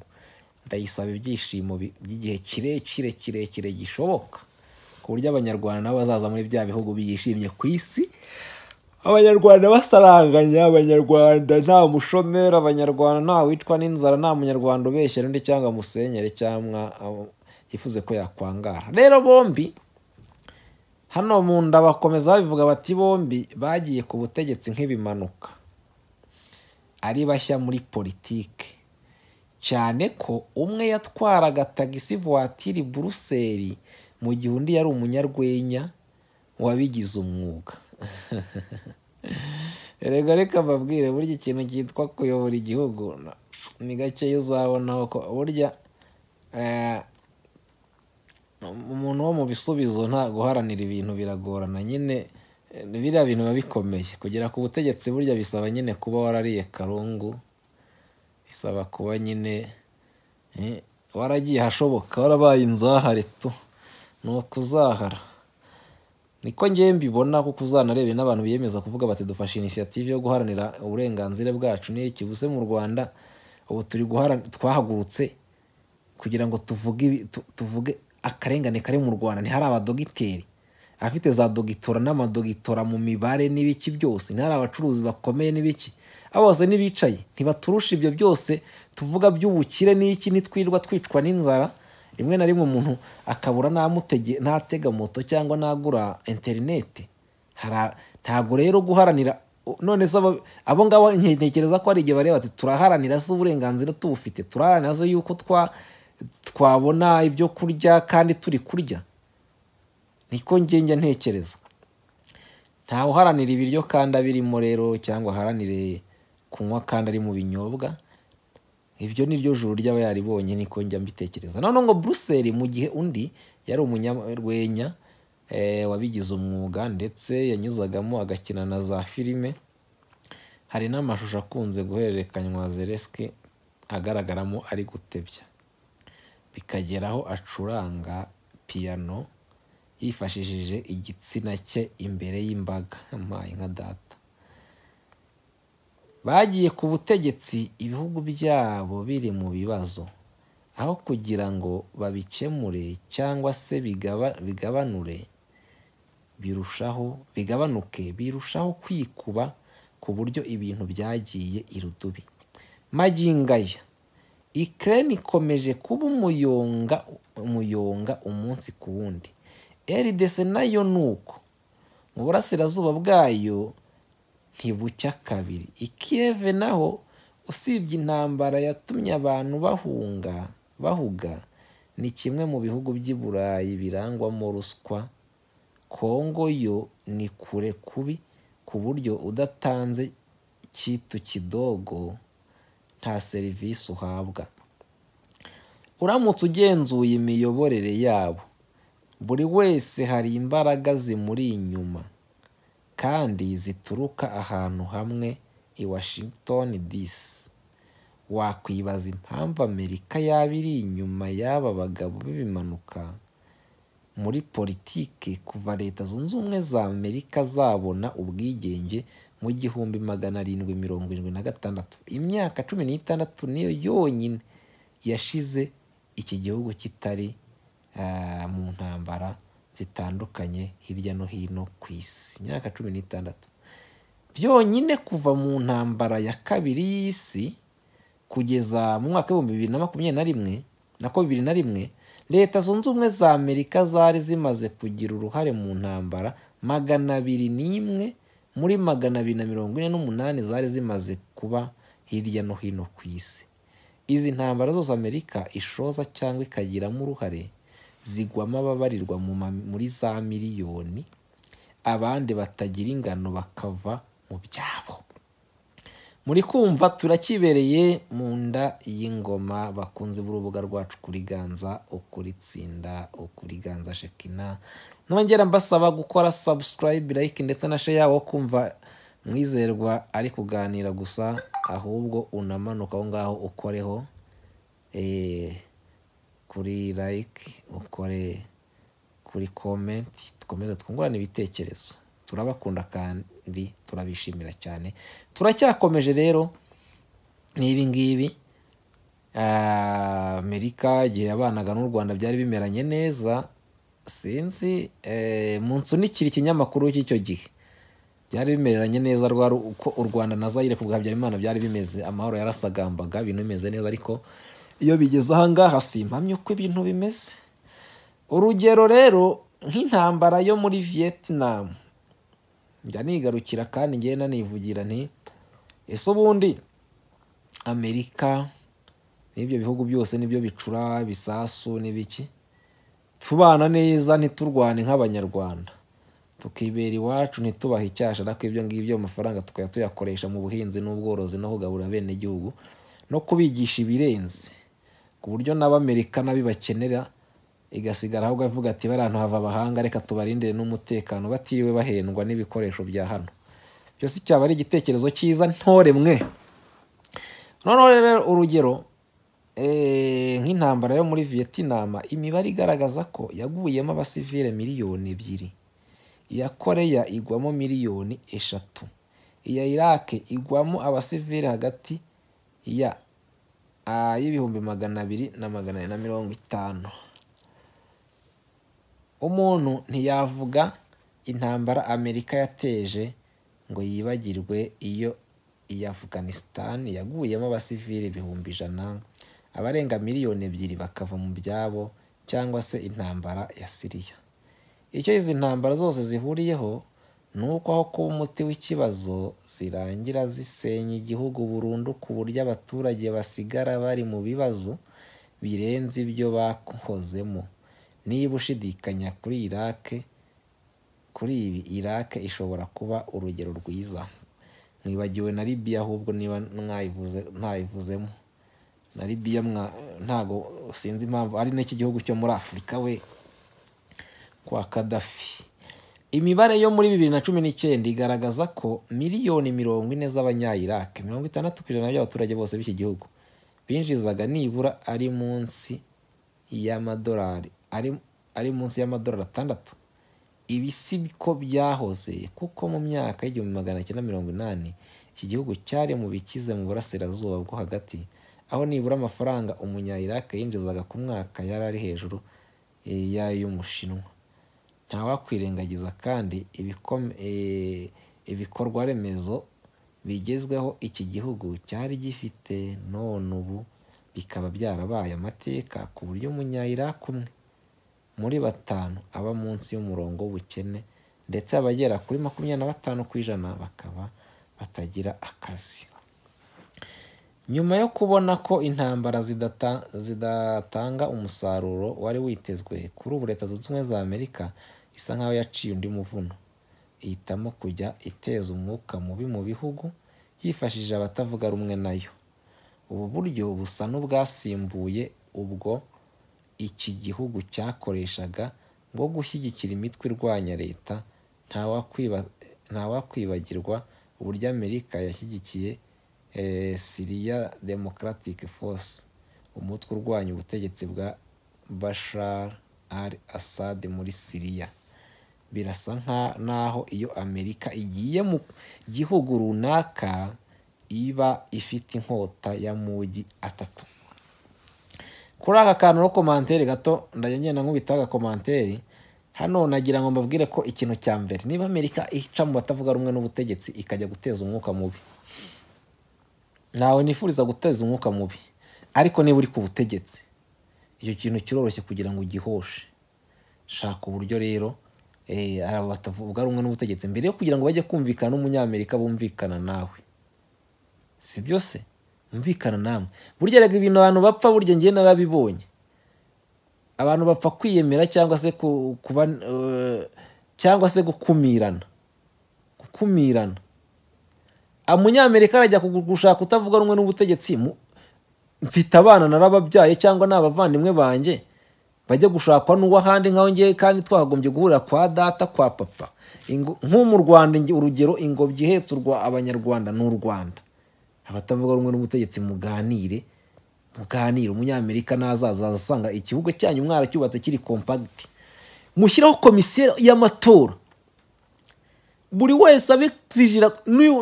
Speaker 1: ndayisaba ibyishimo by'igihe kirekire kirekire gishoboka, ku buryo abanyarwanda nabo bazaza muri bya bihugu byishimye ku isi, abanyarwanda basaranganya, abanyarwanda nta mushomeri, abanyarwanda nta wicwa n'inzara, nta munyarwanda ubeshyera undi cyangwa musenyere cyangwa yifuze ko yakwangara. Rero bombi hano mu nda bakomeza babivuga bati bombi bagiye ku butegetsi nk'ibimanuka, ari bashya muri politike, cyane ko umwe yatwaraga tagisi voiture Buruseli mu gihe undi yari umunyarwenya wabigize umwuga. Erega reka mbabwire, burya ikintu cyitwa kuyobora igihugu ni gake uzabonaho ko burya umuntu wo mu bisubizo nta guharanira ibintu biragorana nyine, biriya bintu biba bikomeye. Kugera ku butegetsi burya bisaba nyine kuba warariye karungu, bisaba kuba nyine waragiye ahashoboka, warabaye inzahare tu, ni ukuzahara. Niko ngiye mbibona, kuko uzanarebe n'abantu biyemeza kuvuga bati dufashe initiative yo guharanira uburenganzira bwacu n'iki. Ubuse mu Rwanda ubu turi twahagurutse kugira ngo tuvuge akarengane kari mu Rwanda. Ntihari abadogiteri afite za dogitora n'amadogitora mu mibare n'ibiki byose, ntihari abacuruzi bakomeye n'ibiki, abo bose nibicaye ntibaturusha ibyo byose tuvuga by'ubukire n'iki, nitwirwa twicwa n'inzara. Rimwe na rimwe umuntu akabura ntatega moto cyangwa nagura interineti. Ntago rero guharanira none se abo ngabo ntekereza ko ari igihe bareba bati turaharanira se uburenganzira tubufite, turaharanira se yuko twabona ibyo kurya kandi turi kurya. Niko njye ntekereza. Ntawe uharanira ibiryo kandi abirimo rero, cyangwa aharanire kunywa kandi ari mu binyobwa. Ibyo ni ryo juru ry'aba yaribonye, niko njya mbitekereza. None ngo Buruseli mu gihe undi yari umunyarwenya wabigize umwuga, ndetse yanyuzagamo agakina na za filime. Hari n'amashusho akunze guhererekanywa Zelensky agaragaramo ari gutebya, bikageraho acuranga piano yifashishije igitsina cye imbere y'imbaga. Mpaye nka data. Bagiye ku butegetsi ibihugu byabo biri mu bibazo, aho kugira ngo babikemure cyangwa se bigabanure bigabanuke, birushaho kwikuba ku buryo ibintu byagiye irudubi. Magingo aya Ukraine ikomeje kuba umuyonga umunsi ku wundi. RDC nayo nuko mu burasirazuba bwayo ntibucya kabiri. I Kiev naho usibye intambara yatumye abantu bahuga, ni kimwe mu bihugu by'i Burayi birangwamo ruswa. Kongo yo ni kure kubi, ku buryo udatanze kitu kidogo nta serivisi uhabwa. Uramutse ugenzuye imiyoborere yabo, buri wese hari imbaraga zimuri inyuma kandi zituruka ahantu hamwe i Washington DC. Wakwibaza impamvu Amerika yaba iri inyuma y'aba bagabo b'ibimanuka muri politiki kuva Leta Zunze Ubumwe za Amerika zabona ubwigenge mu 1776. Imyaka 16 niyo yonyine yashize iki gihugu kitari mu ntambara zitandukanye hirya no hino ku isi. Imyaka 16 byonyine kuva mu ntambara ya kabiri y'isi kugeza mu mwaka w'ibihumbi bibiri na makumyabiri na rimwe, nako bibiri na rimwe, Leta Zunze Ubumwe za Amerika zari zimaze kugira uruhare mu ntambara 201 muri 248 zari zimaze kuba hirya no hino ku isi. Izi ntambara zose Amerika ishoza cyangwa ikagiramo uruhare zigwamo ababarirwa muri za miliyoni, abandi batagira ingano bakava mu byabo. Muri kumva turakibereye mu nda y'ingoma, bakunze b'urubuga rwacu kuri Ganza Ukuri Tsinda Ukuri Ganza Shekina. Nongera mbasaba gukora subscribe, like ndetse na share, wo kumva Mwizerwa ari kuganira gusa, ahubwo unamanuka aho ngaho ukoreho kuri like, ukore kuri comment, dukomeze twungurane ibitekerezo. Turabakunda kandi turabishimira cyane. Turacyakomeje rero n'ibi ngibi. Amerika igihe yabanaga n'u Rwanda byari bimeranye neza, sinzi munsunikira ikinyamakuru cy'icyo gihe byari bimeranye neza, rwari uko u Rwanda na Zaire ku bwa Habyarimana byari bimeze, amahoro yarasagambaga, ibintu bimeze neza. Ariko iyo bigeze aha ngaha simpamye uko ibintu bimeze. Urugero rero nk'intambara yo muri Vietnam, njya nigarukira kandi ngenda nivugira nti ese ubundi Amerika n'ibyo bihugu byose nibyo bicura bisasu n'ibiki, tubana neza ntiturwane nk'Abanyarwanda, tukibera iwacu ntitubahe icyasha, ariko ibyo ngibyo amafaranga tukajya tuyakoresha mu buhinzi n'ubworozi no kugaburira bene igihugu no kubigisha ibirenze, ku buryo n'Abamerika nabibakenera igasigara ahubwo avuga ati bariya hantu hava abahanga, reka tubarindire n'umutekano batiriwe bahendwa n'ibikoresho bya hano. Byose cyaba ari igitekerezo cyiza ntore mwe. Noneho rero urugero nk'intambara yo muri Vietnam, imibare igaragaza ko yaguyemo abasivile 2 miliyoni, iya Korea igwamo 3 miliyoni, iya Iraq igwamo abasivile hagati ya 200,000 na 450,000. Umuntu ntiyavuga intambara Amerika yateje ngo yibagirwe iyo iya Afghanistan yaguyemo abasivile 100,000, abarenga 2 miliyoni bakava mu byabo, cyangwa se intambara ya Syria. Icyo izi ntambara zose zihuriyeho ni uko aho kuba umuti w'ikibazo zirangira zisenya igihugu burundu, ku buryo abaturage basigara bari mu bibazo birenze ibyo bakozemo. Niba ushidikanya kuri Iraq, kuri ibi Iraq ishobora kuba urugero rwiza. Mwibagiwe na Libya, ahubwo niba mwayivuze ntayivuzemo na Libya ntago sinzi impamvu ari n'iki gihugu cyo muri Afurika we kwa Gaddafi. Imibare yo muri 2019 igaragaza ko 40 miliyoni z'abanya-Iraq, 60% by'abaturage bose b'iki gihugu binjizaga nibura ari munsi y'amadolari ari munsi y'amadolari 6. Ibi si ko byahoze, kuko mu myaka y'1980 iki gihugu cyari mu bikize mu burasirazuba bwo hagati, aho nibura amafaranga umunya-Iraq yinjizaga ku mwaka yari ari hejuru y'ay'Umushinwa. Ntawakwirengagiza kandi ibikorwa remezo bigezweho iki gihugu cyari gifite, none ubu bikaba byarabaye amateka ku buryo umunya-Iraq umwe muri 5 aba munsi y'umurongo w'ubukene, ndetse abagera kuri 25% bakaba batagira akazi. Nyuma yo kubona ko intambara zidatanga umusaruro wari witezwe, kuri ubu Leta Zunze Ubumwe za Amerika isa nkaho yaciye undi muvuno, ihitamo kujya iteza umwuka mubi mu bihugu yifashishije abatavuga rumwe nayo. Ubu buryo busa n'ubwasimbuye ubwo iki gihugu cyakoreshaga bwo gushyigikira imitwe irwanya leta. Ntawakwibagirwa uburyo Amerika yashyigikiye Syria Democratic Force, umutwe urwanya ubutegetsi bwa Bashar al-Assad muri Syria. Birasa naho iyo Amerika igiye mu gihugu runaka iba ifite inkota y'amugi 3. Kuri aka kantu no commentaire gato ndajya ngenda nkubita aga commentaire hano, nagira ngo mbabwire ko ikintu cya mbere, niba Amerika ica mu batavuga rumwe n'ubutegetsi ikajya guteza umwuka mubi, ntawe nifuriza guteza umwuka mubi, ariko niba uri ku butegetsi icyo kintu kiroroshye kugira ngo ugihoshe. Shaka uburyo rero aba batavuga rumwe n'ubutegetsi mbere yo kugira ngo bajye kumvikana n'umunyamerika bumvikana nawe, si byo se? Umvikana namwe. Burya rega ibintu abantu bapfa, burya njye narabibonye, abantu bapfa kwiyemera cyangwa se kuba cyangwa se gukumirana. Umunyamerika arajya gushaka utavuga rumwe n'ubutegetsi, mfite abana narababyaye cyangwa n'abavandimwe banjye bajya gushakwa n'uwahandi nkaho ngiye, kandi twakagombye guhurira kwa data kwa papa. Nko mu Rwanda urugero, ingobyi ihetse urwa Abanyarwanda ni u Rwanda. Abatavuga rumwe n'ubutegetsi muganire. Umunyamerika nazaza asanga ikibuga cyanyu mwaracyubatse kiri compact, mushyiraho komisiyo y'amatora, buri wese abivijira.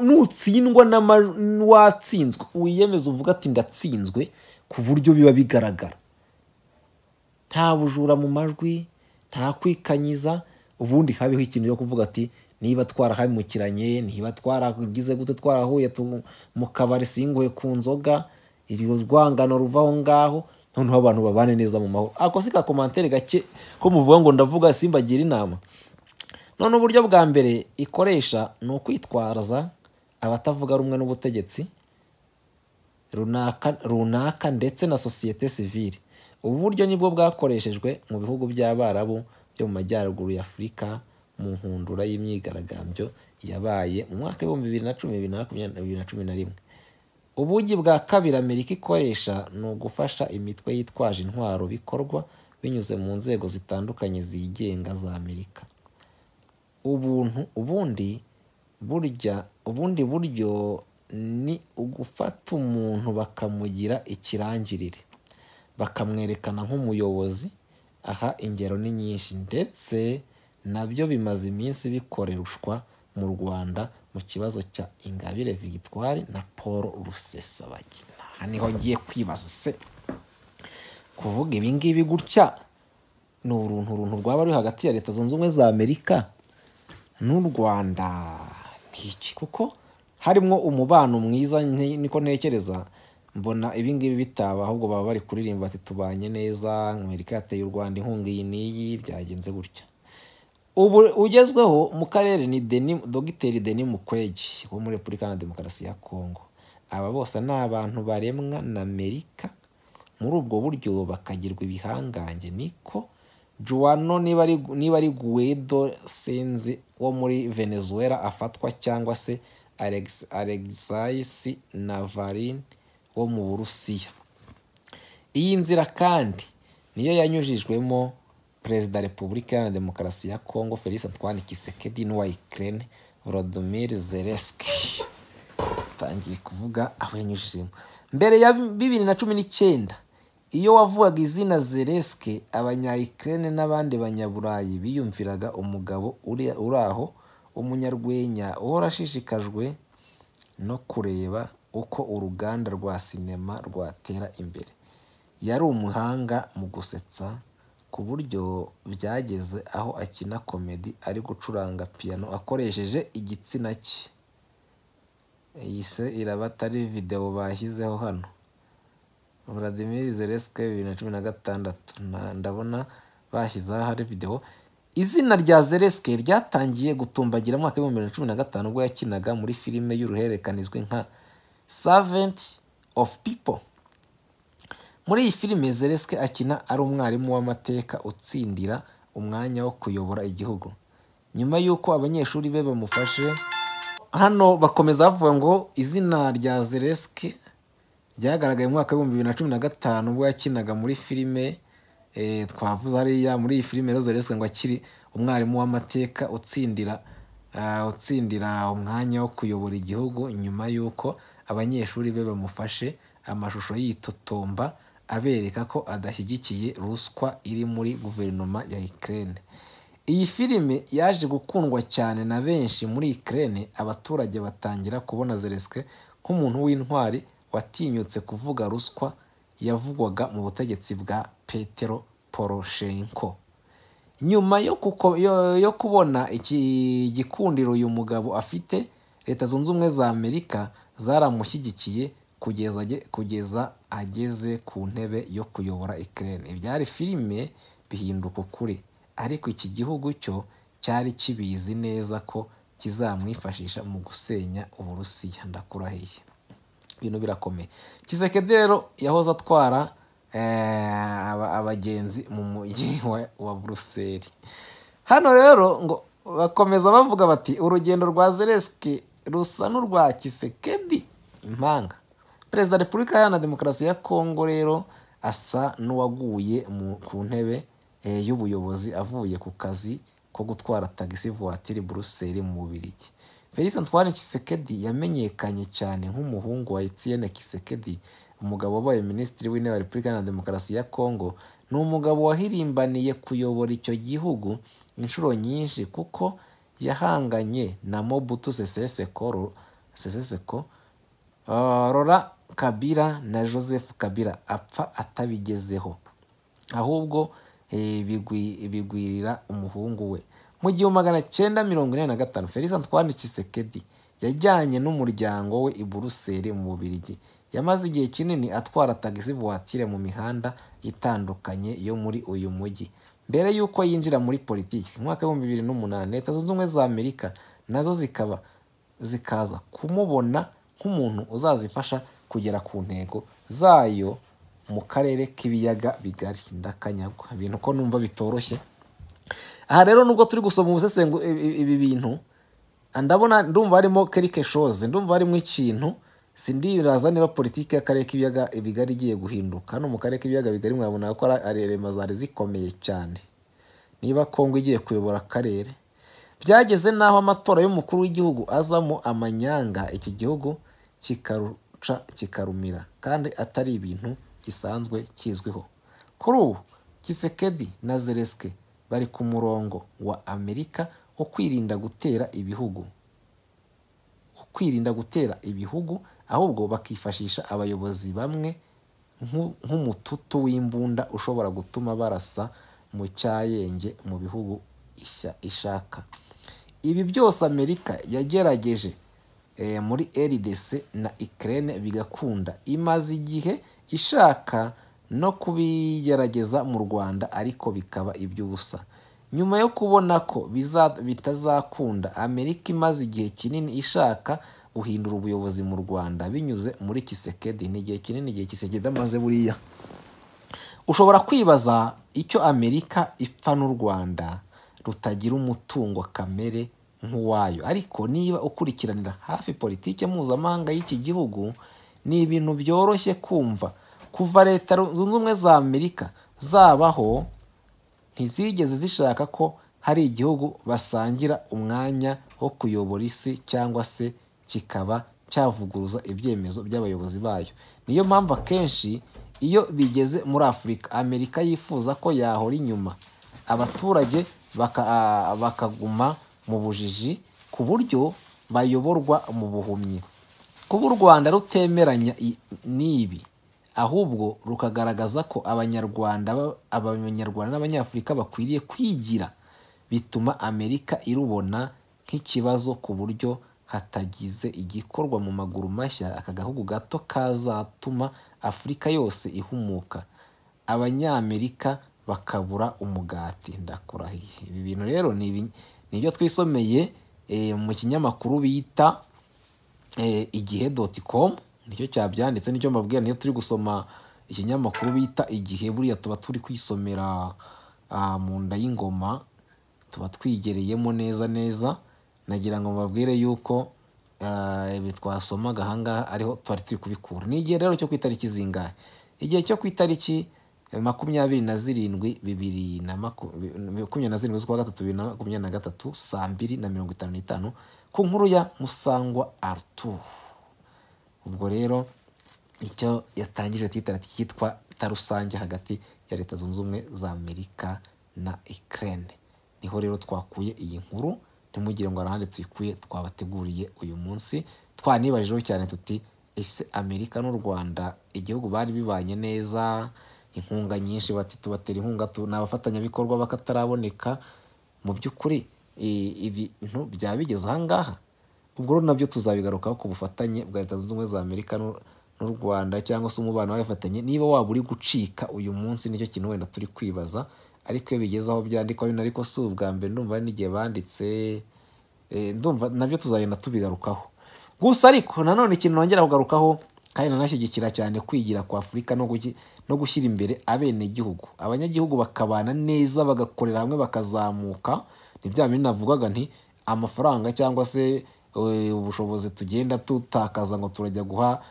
Speaker 1: Nutsindwa n'uwatsinzwe wiyemeza uvuga ati ndatsinzwe, ku buryo biba bigaragara. Nta bujura mu majwi, nta kwikanyiza, ubundi habeho ikintu yo kuvuga ati niba twarahamukiranye, niba twaragize gute, twarahuye mu kabari singuye ku nzoga, iryo rwangano ruva aho ngaho, noneho abantu babane neza mu mahoro. Ako si ka commentaire gake ko muvuga ngo ndavuga simbagira inama. None uburyo bwa mbere ikoresha ni ukwitwaza abatavuga rumwe n'ubutegetsi runaka ndetse na sosiyete sivile. Ubu buryo nibwo bwakoreshejwe mu bihugu by'Abarabu byo mu majyaruguru ya Afurika mu nkundura y'imyigaragambyo yabaye mu mwaka 2010 2011. Ubugi bwa kabiri Amerika ikoresha ni ugufasha imitwe yitwaje intwaro, bikorwa binyuze mu nzego zitandukanye zigenga za Amerika. Ubundi buryo ni ugufata umuntu bakamugira ikirangirire, bakamwerekana nk'umuyobozi. Aha ingero ni nyinshi, ndetse nabyo bimaze iminsi bikoreshwa mu Rwanda mu kibazo cya Ingabire Victoire na Paul Rusesabagina. Aha niho ngiye kwibaza se kuvuga ibi ngibi gutya ni uruntu rwaba ruri hagati ya Leta Zunze Ubumwe za Amerika n'u Rwanda iki, kuko harimo umubano mwiza, niko ntekereza. Mbona ibi ngibi bitaba, ahubwo baba bari kuririmba bati tubanye neza, Amerika yateye u Rwanda inkunga iyi n'iyi, byagenze gutya. Ubu ugezweho mu karere ni Dogiteri Denis Mukwege wo muri Repubulika na Demokarasi ya Kongo. Aba bose ni abantu baremwa na Amerika muri ubwo buryo bakagirwa ibihangange. Niko Juano niba ari Guaido Senzi wo muri Venezuela afatwa, cyangwa se Alexei Navalny wo mu Burusiya. Iyi nzira kandi niyo yanyujijwemo Perezida Repubulika ya Demokarasi ya Kongo Felix Antoine Tshisekedi n'uwa Ukraine Volodymyr Zelensky. Tangiye kuvuga aho yanyujijemo. Mbere ya 2019 iyo wavugaga izina Zelensky, abanya-Ukraine n'abandi banyaburayi biyumviraga umugabo uri aho, umunyarwenya uhora ashishikajwe no kureba uko uruganda rwa sinema rwatera imbere. Yari umuhanga mu gusetsa ku buryo byageze aho akina komedi ari gucuranga piano akoresheje igitsina cye. Iyi se iraba atari videwo bashyizeho hano. Vladimir Zelensky 2016, ndabona bashyizeho hari videwo. Izina rya Zelensky ryatangiye gutumbagira mu mwaka w'2015 ubwo yakinaga muri filime y'uruhererekane izwi nka Servant of People. Muri iyi filime Zelensky akina ari umwarimu w'amateka utsindira umwanya wo kuyobora igihugu nyuma y'uko abanyeshuri be bamufashe. Hano bakomeza bavuga ngo izina rya Zelensky ryagaragaye mu mwaka w'2015 ubwo yakinaga muri filime twavuze hariya. Muri iyi filime rero Zelensky ngo akiri umwarimu w'amateka utsindira umwanya wo kuyobora igihugu nyuma y'uko abanyeshuri be bamufashe amashusho yitotomba abereka ko adashyigikiye ruswa iri muri guverinoma ya Ukraine. Iyi filime yaje gukundwa cyane na benshi muri Ukraine, abaturage batangira kubona Zelensky nk'umuntu w'intwari watinyutse kuvuga ruswa yavugwaga mu butegetsi bwa Petero Poroshenko. Nyuma yo kubona iki gikundiro uyu mugabo afite, Leta Zunze Ubumwe za Amerika zaramushyigikiye kugeza ageze ku ntebe yo kuyobora Ukraine. Ibyari filime bihinduka ukuri, ariko iki gihugu cyo cyari kibizi neza ko kizamwifashisha mu gusenya Uburusiya. Ndakurahiye, ibintu birakomeye. Tshisekedi rero yahoze atwara abagenzi mu mujyi wa Buruseli. Hano rero ngo bakomeza bavuga bati urugendo rwa Zelensky rusa n'urwa Tshisekedi impanga. Perezida wa Repubulika Iharanira Demokarasi ya Kongo rero asa n'uwaguye ku ntebe y'ubuyobozi avuye ku kazi ko gutwara tagisi voiture Buruseli mu Bubiligi. Felix Antoine Tshisekedi yamenyekanye cyane nk'umuhungu wa Etienne Tshisekedi, umugabo wabaye Minisitiri w'Intebe wa Repubulika Iharanira Demokarasi ya Kongo. Ni umugabo wahirimbaniye kuyobora icyo gihugu inshuro nyinshi kuko yahanganye na Mobutu Sese Seko, Laurent Kabila na Joseph Kabila, apfa atabigezeho, ahubwo bigwirira umuhungu we. Mu 1985 Felix Antoine Tshisekedi yajyanye n'umuryango we i Buruseli mu Bubiligi. Yamaze igihe kinini atwara tagisi voiture mu mihanda itandukanye yo muri uyu mujyi mbere y'uko yinjira muri politiki mu mwaka w'2008. Leta Zunze Ubumwe za Amerika nazo zikaba zikaza kumubona nk'umuntu uzazifasha kugera ku ntego zayo mu karere k'ibiyaga bigari. Ndakanyagwa, ibintu ko numva bitoroshye. Aha rero nubwo turi gusoma ubusesengu ibi bintu, ndabona ndumva harimo quelque chose, ndumva harimo ikintu. Sindiraza niba politiki y'akarere k'ibiyaga bigari igiye guhinduka. Hano mu karere k'ibiyaga bigari mwabona ko ari rema zari zikomeye cyane. Niba Kongo igiye kuyobora akarere, byageze n'aho amatora y'umukuru w'igihugu azamo amanyanga, iki gihugu kikaruca kikarumira, kandi atari ibintu gisanzwe kizwiho. Kuri ubu Tshisekedi na Zelensky bari ku murongo wa Amerika wo kwirinda gutera ibihugu, ahubwo bakifashisha abayobozi bamwe nk'umututu w'imbunda ushobora gutuma barasa mu cyayenge mu bihugu ishaka. Ibi byose Amerika yagerageje muri RDC na Ukraine bigakunda, imaze igihe ishaka no kubigerageza mu Rwanda ariko bikaba iby'ubusa. Nyuma yo kubona ko bitazakunda, Amerika imaze igihe kinini ishaka guhindura ubuyobozi mu Rwanda binyuze muri Tshisekedi. Ni igihe kinini, igihe Tshisekedi amaze buriya. Ushobora kwibaza icyo Amerika ipfa n'u Rwanda rutagira umutungo kamere nk'uwayo, ariko niba ukurikiranira hafi politike mpuzamahanga y'iki gihugu, ni ibintu byoroshye kumva. Kuva Leta Zunze Ubumwe za Amerika zabaho, ntizigeze zishaka ko hari igihugu basangira umwanya wo kuyobora isi cyangwa se kikaba cyavuguruza ibyemezo by'abayobozi bayo. Niyo mpamvu akenshi iyo bigeze muri Afurika, Amerika yifuza ko yahora inyuma, abaturage bakaguma mu bujiji ku buryo bayoborwa mu buhumyi. Kuba u Rwanda rutemeranya n'ibi, ahubwo rukagaragaza ko Abanyarwanda n'Abanyafurika bakwiriye kwigira, bituma Amerika irubona nk'ikibazo ku buryo hatagize igikorwa mu maguru mashya, aka gahugu gato kazatuma Afurika yose ihumuka, Abanyamerika bakabura umugati. Ndakurahiye, ibi bintu rero ni ibyo twisomeye mu kinyamakuru bita igihe.com, nicyo cyabyanditse, nicyo mbabwira. Niyo turi gusoma ikinyamakuru bita Igihe, buriya tuba turi kwisomera mu nda y'ingoma, tuba twigereyemo neza neza. Nagira ngo mbabwire yuko ibi twasomaga ahangaha ariho twari turi kubikura. Ni igihe rero cyo ku itariki zingahe? Igihe cyo ku itariki 27 27 z'ukwa gatatu 2023 saa 2:55 ku nkuru ya Musangwa Arthur. Ubwo rero icyo yatangije titara cyitwa rusange hagati ya Leta Zunze Ubumwe za Amerika na Ukraine. Niho rero twakuye iyi nkuru, ntimugire ngo arahandi tuyikuye, twabateguriye uyu munsi. Twanibajijeho cyane tuti ese Amerika n'u Rwanda igihugu bari bibanye neza, inkunga nyinshi bati tubatera inkunga, ni abafatanyabikorwa bakataraboneka, mu by'ukuri ibintu byaba bigeze ahangaha? Ubwo rero nabyo tuzabigarukaho ku bufatanye bwa Leta Zunze Ubumwe za Amerika n'u Rwanda, cyangwa se umubano w'abafatanye, niba waba uri gucika uyu munsi, nicyo kintu wenda turi kwibaza. Ariko iyo bigeze aho byandikwa bino, ariko si ubwa mbere, ndumva hari n'igihe banditse, ndumva nabyo tuzagenda tubigarukaho. Gusa ariko nanone ikintu nongera kugarukaho kandi nanashyigikira cyane, kwigira kwa Afurika no gushyira imbere abenegihugu, abanyagihugu bakabana neza, bagakorera hamwe, bakazamuka. Ni bya bindi navugaga nti amafaranga cyangwa se ubushobozi tugenda tutakaza ngo turajya guha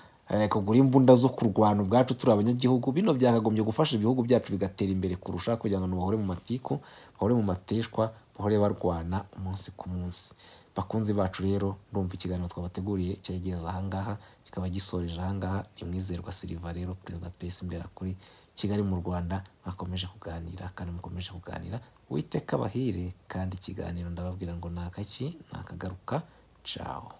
Speaker 1: kugura imbunda zo kurwana ubwacu turi abanyagihugu, bino byakagombye gufasha ibihugu byacu bigatera imbere kurusha, kugira ngo bahore mu matiku, bahore mu mateshwa, bahore barwana umunsi ku munsi. Bakunzi bacu rero, ndumva ikiganiro twabateguriye cyageze ahangaha, kikaba gisoreje ahangaha. Ni Mwizerwa Silva rero, Perezida PS Imberakuri, Kigali mu Rwanda. Mwakomeje kuganira kandi mukomeje kuganira, Uwiteka abahire. Kandi ikiganiro ndababwira ngo ni akaki, ni akagaruka. Ciao.